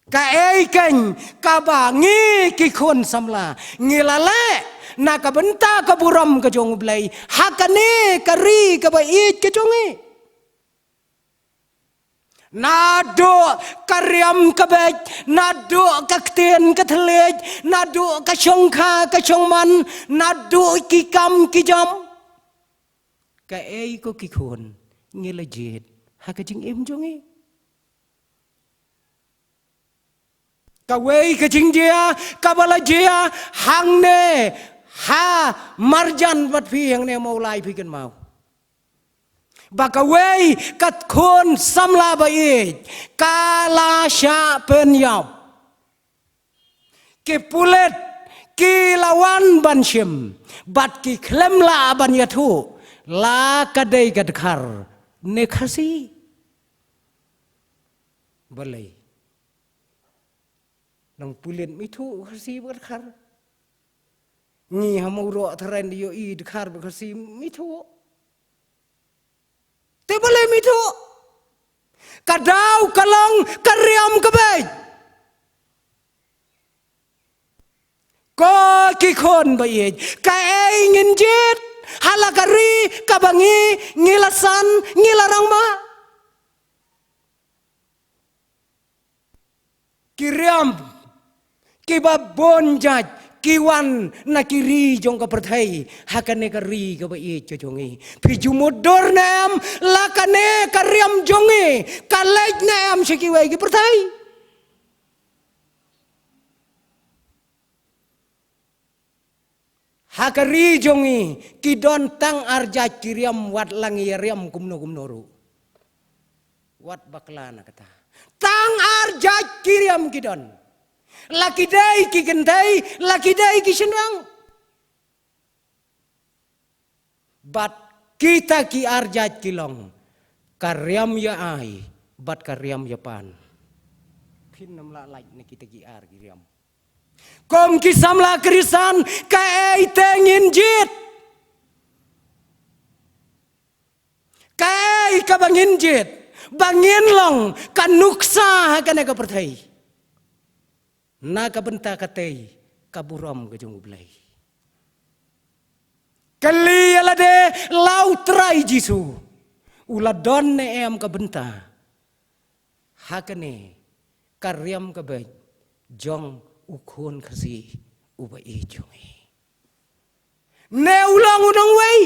Kaei keiñ kaba ngi ki khun samla ngi la leh na ka bynta ka burom ka jong U Blei ha kane ka ri kaba ïeit ka jong ngi. Naduh ka riam ka beit, naduh ka ktien ka thylliej, naduh ka shongkha ka shongman, naduh ki kam ki jam. Kaei ko ki khun, ngi la jied ha ka jingim jong ngi. Kawei ka jingjia kaba la jia hangne ha marjan bad phi hangne Mawlai, phi kynmaw ba kawei ka khun samla ba ïeit ka la shah pynïap. Ki pulit ki la wan ban shim bad ki khlem lah ban ïathuh la ka dei ka dkhar ne Khasi. Balei? Nang pulit ym ithuh Khasi bad dkhar. Ngi ha Mawroh tharai ïohi dkhar bad Khasi ym ithuh. Te balei ym ithuh? Ka daw ka long ka riam ka beit. Ko ki khun ba ïeit, kaei ngin jied ha la ka ri kaba ngi, ngi la san, ngi la rangma. Ki riam kiba bun jait ki wan na ki ri jong ka pyrthei ha kane ka ri kaba ïeit ka jong ngi. Phi ju mutdur ne em la kane ka riam jong ngi ka leit ne em sha kiwei ki pyrthei? Ha ka ri jong ngi ki don tang ar jait ki riam, wat la ngi ïa riam kumno kumno ruh. Wat bakla na kata. Tang ar jait ki riam ki don. La ki dei ki kynthei, la ki dei ki shynrang. Bad kita ki ar jait ki long ka riam ïa ai bad ka riam ïa pan. Phin nym lah lait na kita ki ar ki riam. Kum ki samla Khristan, kaei te ngin jied? Kaei kaba ngin jied ba ngin long ka nuksa ha kane ka pyrthei? Na ka bynta katei ka burom ka jong U Blei. Kylli ïa lade, la U Trai Jisu u la don ne em ka bynta ha kane ka riam ka beit jong u khun Khasi uba ïeit jong ngi? Ne u long u nongwei?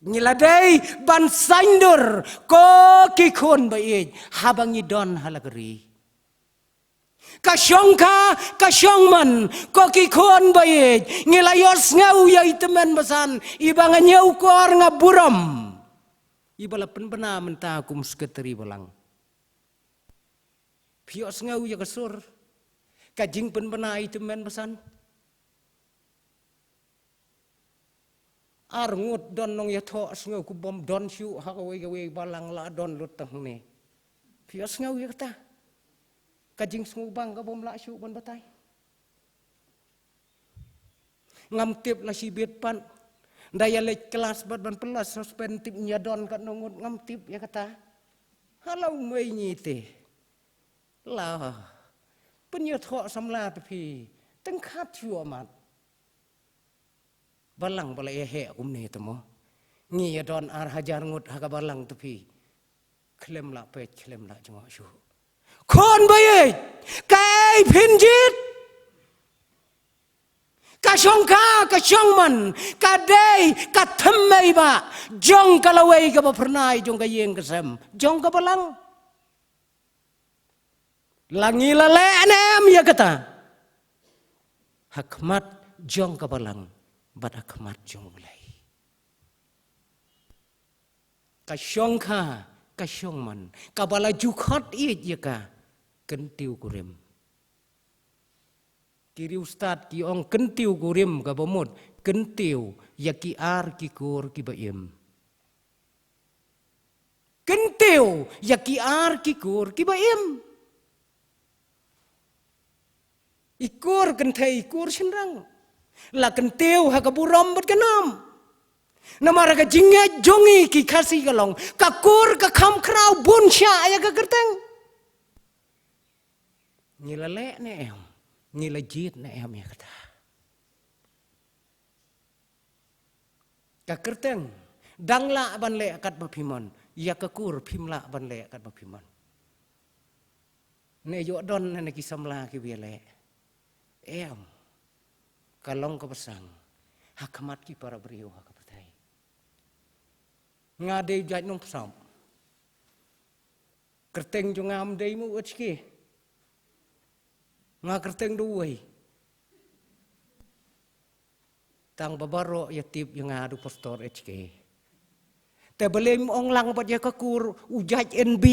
Ngi la dei ban saiñdur ko ki khun ba ïeit haba ngi don ha la ka ri. Ka shongkha ka shongman, ko ki khun ba ïeit, ngi la ïohsngew ïa i tymmen basan iba nga ñiewkor nga burom, iba la pynbna mynta kum sekretari balang. Phi ïohsngew ïa ka sur ka jingpynbna i tymmen basan? Ar ngut don nongïathoh, sngew kum bym don shuh ha kawei kawei balang, la don lut tang hangne. Phi ïohsngew ïa kata? Ka jingsngewbang ka bym lah shuh ban batai. Ngam tip la shibit pat. Nda ïa leit klas bad ban pynlait suspend, tip ñia don katno ngut, ngam tip ïa kata. Halo mei ngi te. La pynïathoh samla te phi, tyngkhat shuwa mat. Balang ba la ïa heh kumne te mo. Ngi ïa don ar hajar ngut ha ka balang te phi. Khlem lah peit, khlem lah jngoh shuh. Khun ba ïeit, kaei phin jied? Ka shongkha ka shongman ka dei ka thymmei ba jong ka lawei kaba phyrnai jong ka ïing ka sem jong ka balang. La ngi la leh ne em ïa kata ha khmat jong ka balang bad ha khmat jong U Blei? Ka shongkha ka shongman kaba la ju khot ïeit ïa ka, kyntiew kurim. Ki riewstad ki ong kyntiew kurim kaba mut kyntiew ïa ki ar ki kur kiba im. Kyntiew ïa ki ar ki kur kiba im. I kur kynthei, i kur shynrang, la kyntiew ha ka burom bad ka nam. Namar ka jingngeit jong ngi ki Khasi ka long, ka kur ka kham khraw bun shah ïa ka kyrteng. Ngi la leh ne em, ngi la jied ne em ïa kata? Ka kyrteng dang lah ban leh katba phi mon, ïa ka kur phim lah ban leh katba phi mon. Ne ïoh don ne ki samla kiba ïaleh? Em. Ka long kaba sang ha khmat ki para briew ha ka pyrthei. Nga dei jait nongpsap. Kyrteng jong nga ym dei mo u H K. Nga kyrteng da uwei. Tang ba baroh ïa tip ïa nga da u Pastor H K. Te balei ym ong lang bad ïa ka kur u jait N B?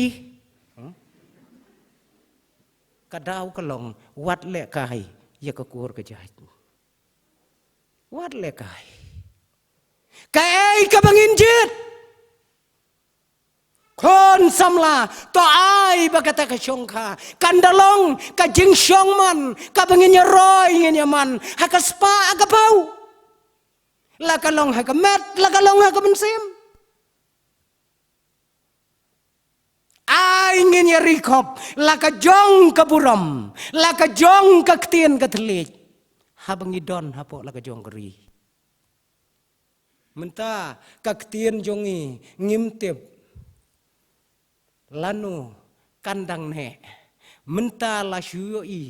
Hmm? Ka daw ka long, wat lehkai ïa ka kur ka jait. Wat lehkai. Kaei kaba ngin jied? Khun samla, to ai ba kata ka shongkha kan da long ka jingshongman kaba ngin ïaroi ngin ïaman ha ka spah ha ka phew. La ka long ha ka met, la ka long ha ka mynsiem. Ai ngin ïa ri khop la ka jong ka burom, la ka jong ka ktien ka thylliej, haba ngi don hapoh la ka jong ka ri. Mynta ka ktien jong ngi ngim tip lano kan dang neh. Mynta la shu ïohi,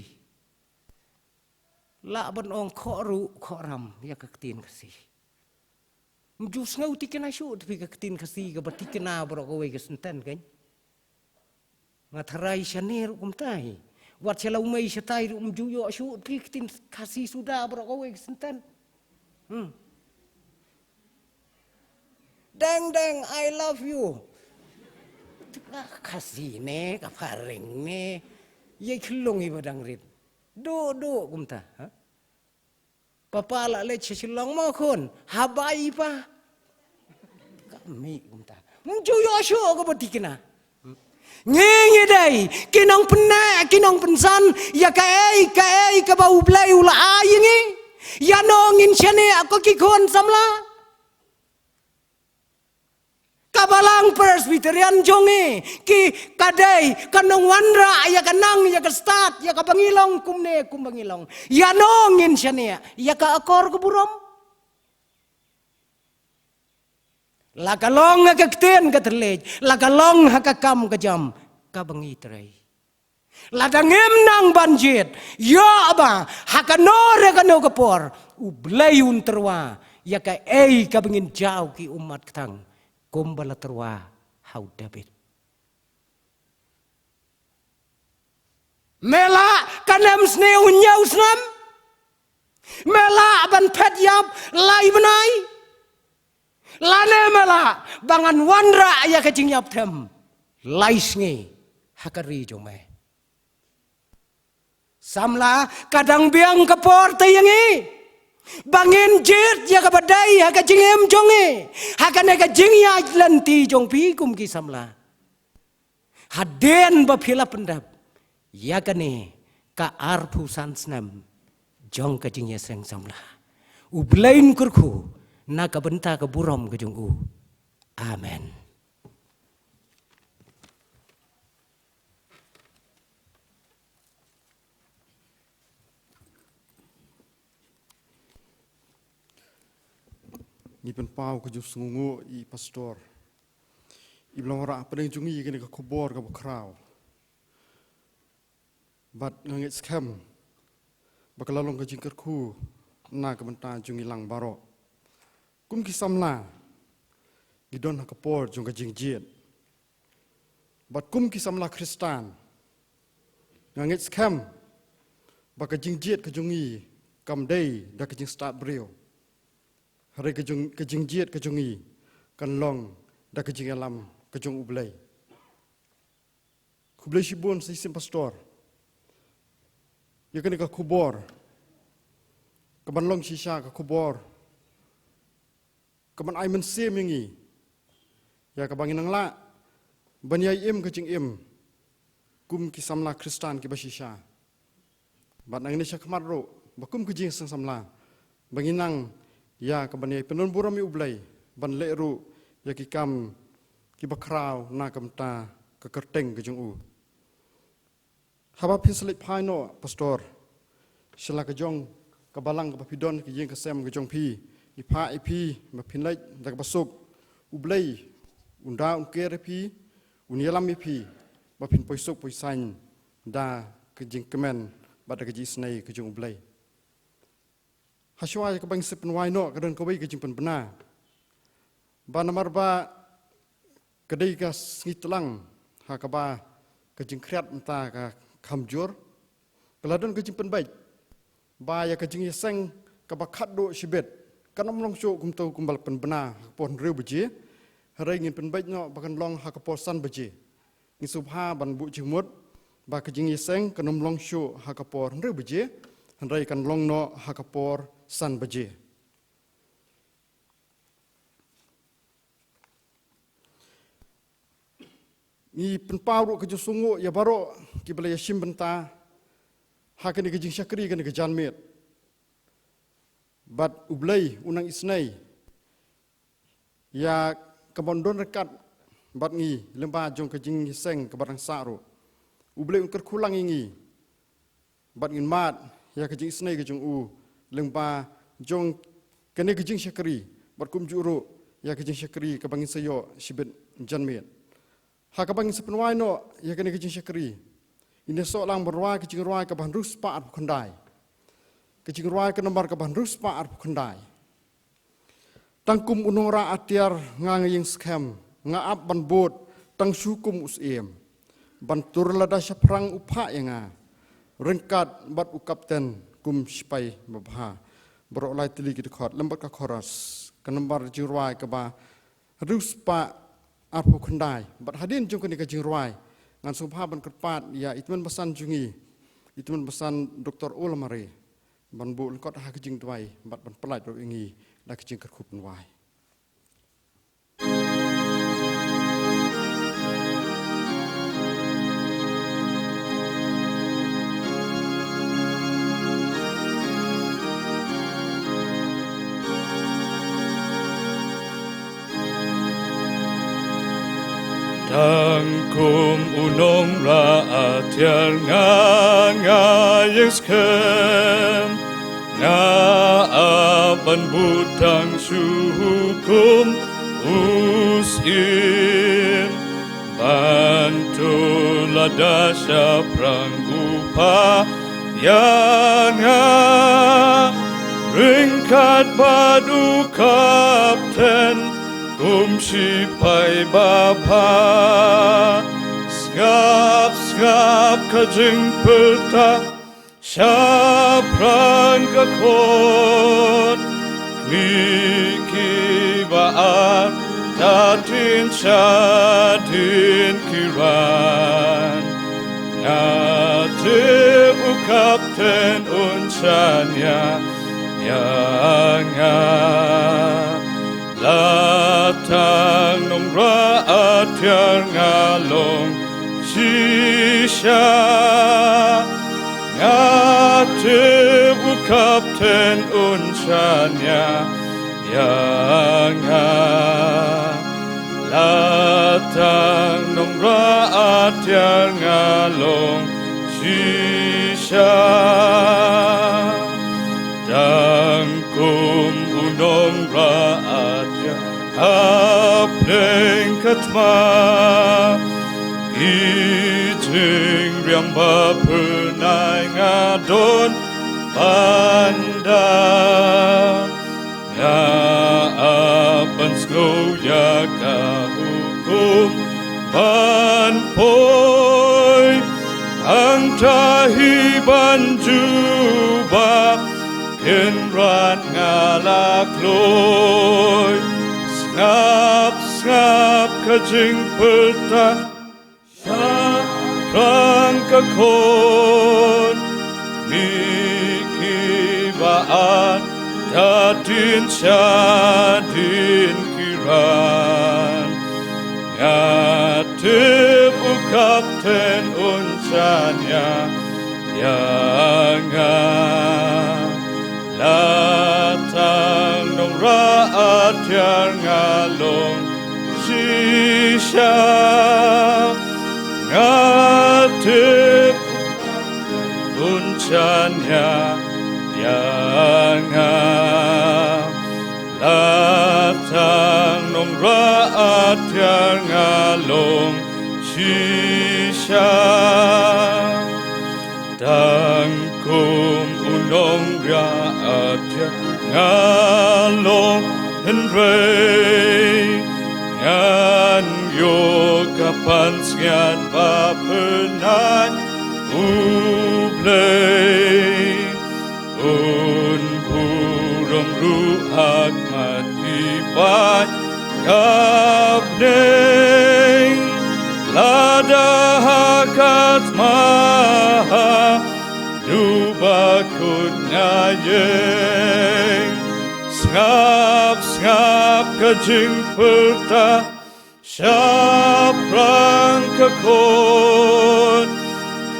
lah ban ong khoh ruh khoh ram ïa ka ktien Khasi. Ym ju sngew tikna shuh te phi ka ktien Khasi kaba tikna baroh kawei ka senten kein. Nga tharai shane ruh kumta hi. Wat sha la u mei shatai ruh ym ju ïoh shuh, ki ktien Khasi suda baroh kawei ki senten. Hmm. Deng deng, I love you. Ka Khasi ne, ka phareng ne. Ïa i khyllung iba dang rit. Duh duh kumta, ha? Papa la leit sha Shillong mo khun, haba i pa. Ka mih kumta. Ym ju ïoh shuh kaba thikna. Ngi ngi dei ki nongpynneh, ki nongpynsan ïa kaei kaei kaba U Blei u la ai ïa ngi. Ïano ngin shaniah ko ki khun samla? Ka Balang Presbyterian jong ngi, ki ka dei ka nongwanrah ïa ka nang, ïa ka stad, ïa kaba ngi long kumne kumba ngi long. Ïano ngin shaniah ïa ka akor ka burom? La ka long ha ka ktien ka thylliej, la ka long ha ka kam ka jam kaba ngi trei. Lada ngim nang ban jied, ïoh ba ha kano re kano ka por U Blei un tyrwa ïa kaei kaba ngin jaw ki ummat ktang, kumba la tyrwa ha u David. Me lah kanem sniew hynñiew snem? Me lah ban phet ïap lai bnai? Lane me lah ba ngan wanrah ïa ka jingïap them lai sngi ha ka ri jong me? Samla, ka dang biang ka por te ïa ngi ba ngin jied ïa kaba dei ha ka jingim jong ngi, ha kane ka jingïaid lynti jong phi kum ki samla. Hadien ba phi la pyndep ïa kane ka arphew san snem jong ka jingïaseng samla, U Blei un kyrkhu na ka bynta ka burom ka jong u. Amen. Ngi pynpaw ka jingsngewnguh ïa i pastor iba la wanrah hapdeng jong ngi ïa kane ka khubor kaba khraw. Bad nga ngeit skhem ba ka la long ka jingkyrkhu na ka bynta jong ngi lang baroh. Kum ki samla, ngi don ha ka por jong ka jingjied. Bad kum ki samla Khristan, nga ngeit skhem ba ka jingjied ka jong ngi kam dei da ka jingstad briew. Hynrei ka jong, ka jingjied ka jong ngi kan long da ka jingïalam ka jong U Blei. Khublei shibun sa shisien pastor ïa kane ka khubor, kaban long shisha ka khubor kaban ai mynsiem ïa ngi ïa kaba ngin nang lah ban ïai im ka jingim kum ki samla Khristan kiba shisha. Bad nangne shakhmat ruh ba kum ka jingseng samla ba ngin nang ïa kaban ïai pyndonburom ïa U Blei ban leh ruh ïa ki kam kiba khraw na ka bynta ka kyrteng ka jong u. Haba phin sa leit phai noh pastor sha la ka jong ka balang kaba phi don, ka ïing ka sem ka jong phi, ngi phah ïa phi ba phin leit da kaba suk. U Blei un da un ker ïa phi, un ïalam ïa phi ba phin poi suk poi saiñ da ka jingkmen bad da ka jingisynei ka jong U Blei. Hashwa ïa kaba ngin sa pynwai noh ka don kawei ka jingpynbna ba namar ba ka dei ka sngi tlang ha kaba ka jingkhriat mynta ka kham jur, ka la don ka jingpynbeit ba ïa ka jingïaseng kaba khatduh shibit kan ym long shuh kumto kumba la pynbna ha ka por hynriew baje. Hynrei ngin pynbeit noh ba kan long ha ka por san baje. Ngi sngewbha ban buh jingmut ba ka jingïaseng kan ym long shuh ha ka por hynriew baje, hynrei kan long noh ha ka por san baje. Ngi pynpaw ruh ka jingsngewnguh ïa baroh kiba la ïashim bynta ha kane ka jingshakri kane ka janmiet. Bad U Blei un nang isynei ïa kaban don ryngkat bad ngi lyngba jong ka jingïaseng kaba dang sah ruh. U Blei un kyrkhu lang ïa ngi bad ngin mad ïa ka jingisynei ka jong u lyngba jong kane ka jingshakri bad kumjuh ruh ïa ka jingshakri kaba ngin sa ïoh shibit janmiet. Ha kaba ngin sa pynwai noh ïa kane ka jingshakri, ngin ïasoh lang ban rwai ka jingrwai kaba hynriew spah arphew khyndai. Ka jingrwai ka nambar kaba hynriew spah arphew khyndai. Tang kum u nongrah atiar nga nga ïeng skhem, nga ap ban bud tang shu kum u syiem. Ban tur lada shaphrang u phah ïa nga, ryngkat bad u kapten kum shipai babha. Baroh lai tylli ki dkhot lem bad ka chorus. Ka nambar jingrwai kaba hynriew spah arphew khyndai. Bad hadien jong kane ka jingrwai, ngan sngewbha ban kyrpad ïa i tymmen basan jong ngi, i tymmen basan Doktor Olamare, ban buh lyngkot ha ka jingduwai bad ban pyllait ruh ïa ngi da ka jingkyrkhu pynwai. Tang kum u nongrah atiar nga, nga ïeng skhem, nga ap ban bud tang sha hukum u syiem. Ban tur lada shaphrang u phah ïa nga, ryngkat bad u kapten kum shipai babha. Sngap sngap ka jingpyrta shaphrang ka khun, kmie kiba ar, da dien shadien ki ran. Nga tip u kapten un shaniah ïa nga. La tang nongrah atiar nga long shisha. Nga tip u kapten un shaniah ïa nga. La tang nongrah atiar nga long shisha. Tang kum u nongrah atiar hapdeng ka thma, ki jingriam bapyrnai nga don ban da. Nga ap ban sngew ïa ka hukum ban poi, hangta hi ban jubab, Kynrad nga la kloi. Sngap sngap ka jingpyrta shaphrang ka khun, kmie kiba ar, da dien shadien ki ran. Nga tip u kapten un shaniah ïa nga. La tang nongrah atiar nga long shisha. Nga tip un shaniah ïa nga. La tang nongrah atiar nga long shisha. Tang kum u nongrah atiar nga long, hynrei ngan ïoh ka pansngiat bapyrnai. U Blei un burom ruh ha khmat phi pat ka bneng. Lada ha ka thma haduh ba kut nga ïeng. Sngap sngap ka jingpyrta shaphrang ka khun,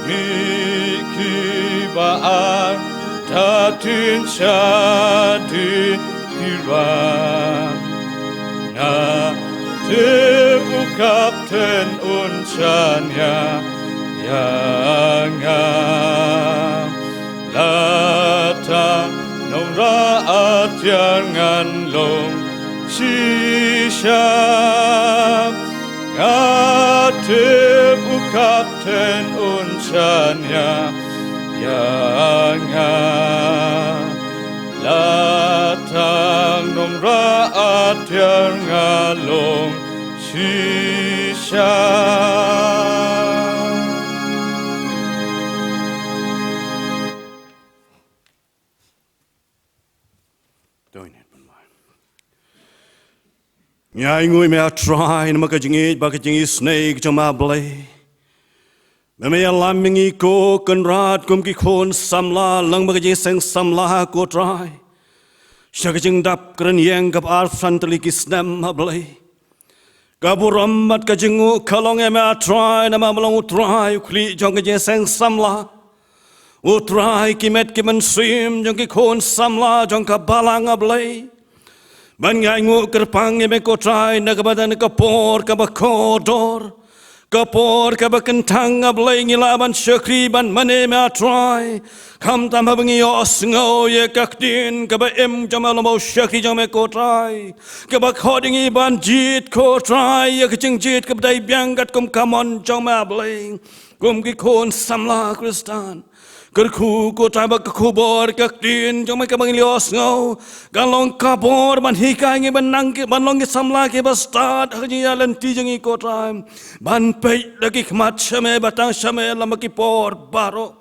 kmie kiba ar, da dien shadien ki ran. Nga tip u kapten un shaniah ïa nga. La tang nongrah atiar ngan long shisha. Nga tip u kapten un shaniah ïa nga. La tang nongrah atiar nga long shisha. Ngi ainguh ïa me, A Trai, namar ka jingïeit bad ka jingisynei ka jong me, A Blei. Me, me ïalam ïa ngi ko Kynrad kum ki khun samla, lyngba ka jingseng samla, ko Trai, sha ka jingdap kren ïeng kaba arphew san tylli ki snem, A Blei. Ka burom bad ka jingnguh ka long ïa me, A Trai, namar me long U Trai u khlieh jong ka jingseng samla, U Trai ki met ki mynsiem jong ki khun samla jong ka balang, A Blei. Bad ngi ainguh kyrpang ïa me, ko Trai, na kaba dang na ka por kaba kordor, ka por kaba kyntang, A Blei, ngi lah ban shakri ban mane ïa me, A Trai. Khamtam haba ngi ïohsngew ïa ka ktien kaba im jong me lyngba u shakri jong me, ko Trai, kaba khot ïa ngi ban jied, ko Trai, ïa ka jingjied kaba dei biang katkum ka mon jong me, A Blei, kum ki khun samla Khristan. Kyrkhu, ko Trai, ba ka khubor ka ktien jong me kaba ngi ïohsngew kan long ka bor ban hikai ïa ngi ban nang ki, ban long ki samla kiba stad ha ka jingïaid lynti jong ngi, ko Trai, ban peit da ki khmat sha me, ba tang sha me lem bad ki por baroh.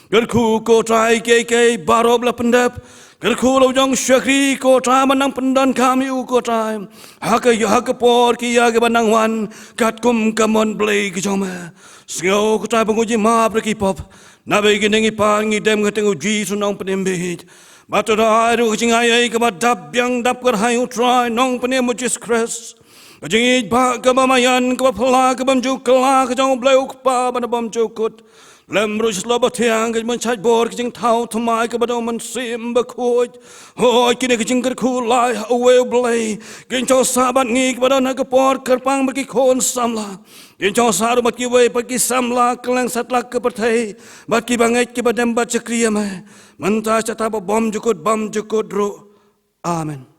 Kyrkhu, ko Trai, kiei kiei baroh ba la pyndep. Kyrkhu ïa la u jong u shakri, ko Trai, ban nang pyndonkam ïa u, ko Trai, ha ka, ha ka por ki ïa kiba nang wan, katkum ka mon Blei ka jong me. Sngew, ko Trai, ba ngi ju map da ki pop. Naba ïa kine ngi pan ngi dem ha ka kyrteng U Jisu, U Nongpynim bieit. Bad to da ai ruh ka jingai ei kaba dap biang dap kyrhai, U Trai, Nongpynim U Jisu Khrist. Ka jingïeit ba kaba maïan, kaba phylla, ka bym ju kylla, ka jong U Blei U Kpa ba na bymjukut, lem ruh sha U Trai Bathiang, ka jingpynshait bor, ka jingthaw thymmai kaba don ha U Mynsiem Bakhuid. Hooid, kine ki jingkyrkhu lai ha uwei U Blei kin shong sah bad ngi kiba don ha ka por kyrpang bad ki khun samla. Kin shong sah ruh bad kiwei pat ki samla kylleng satlak ka pyrthei, bad kiba ngeit kiba dem bad shakri ïa me mynta, shata bad bymjukut bymjukut ruh. Amen.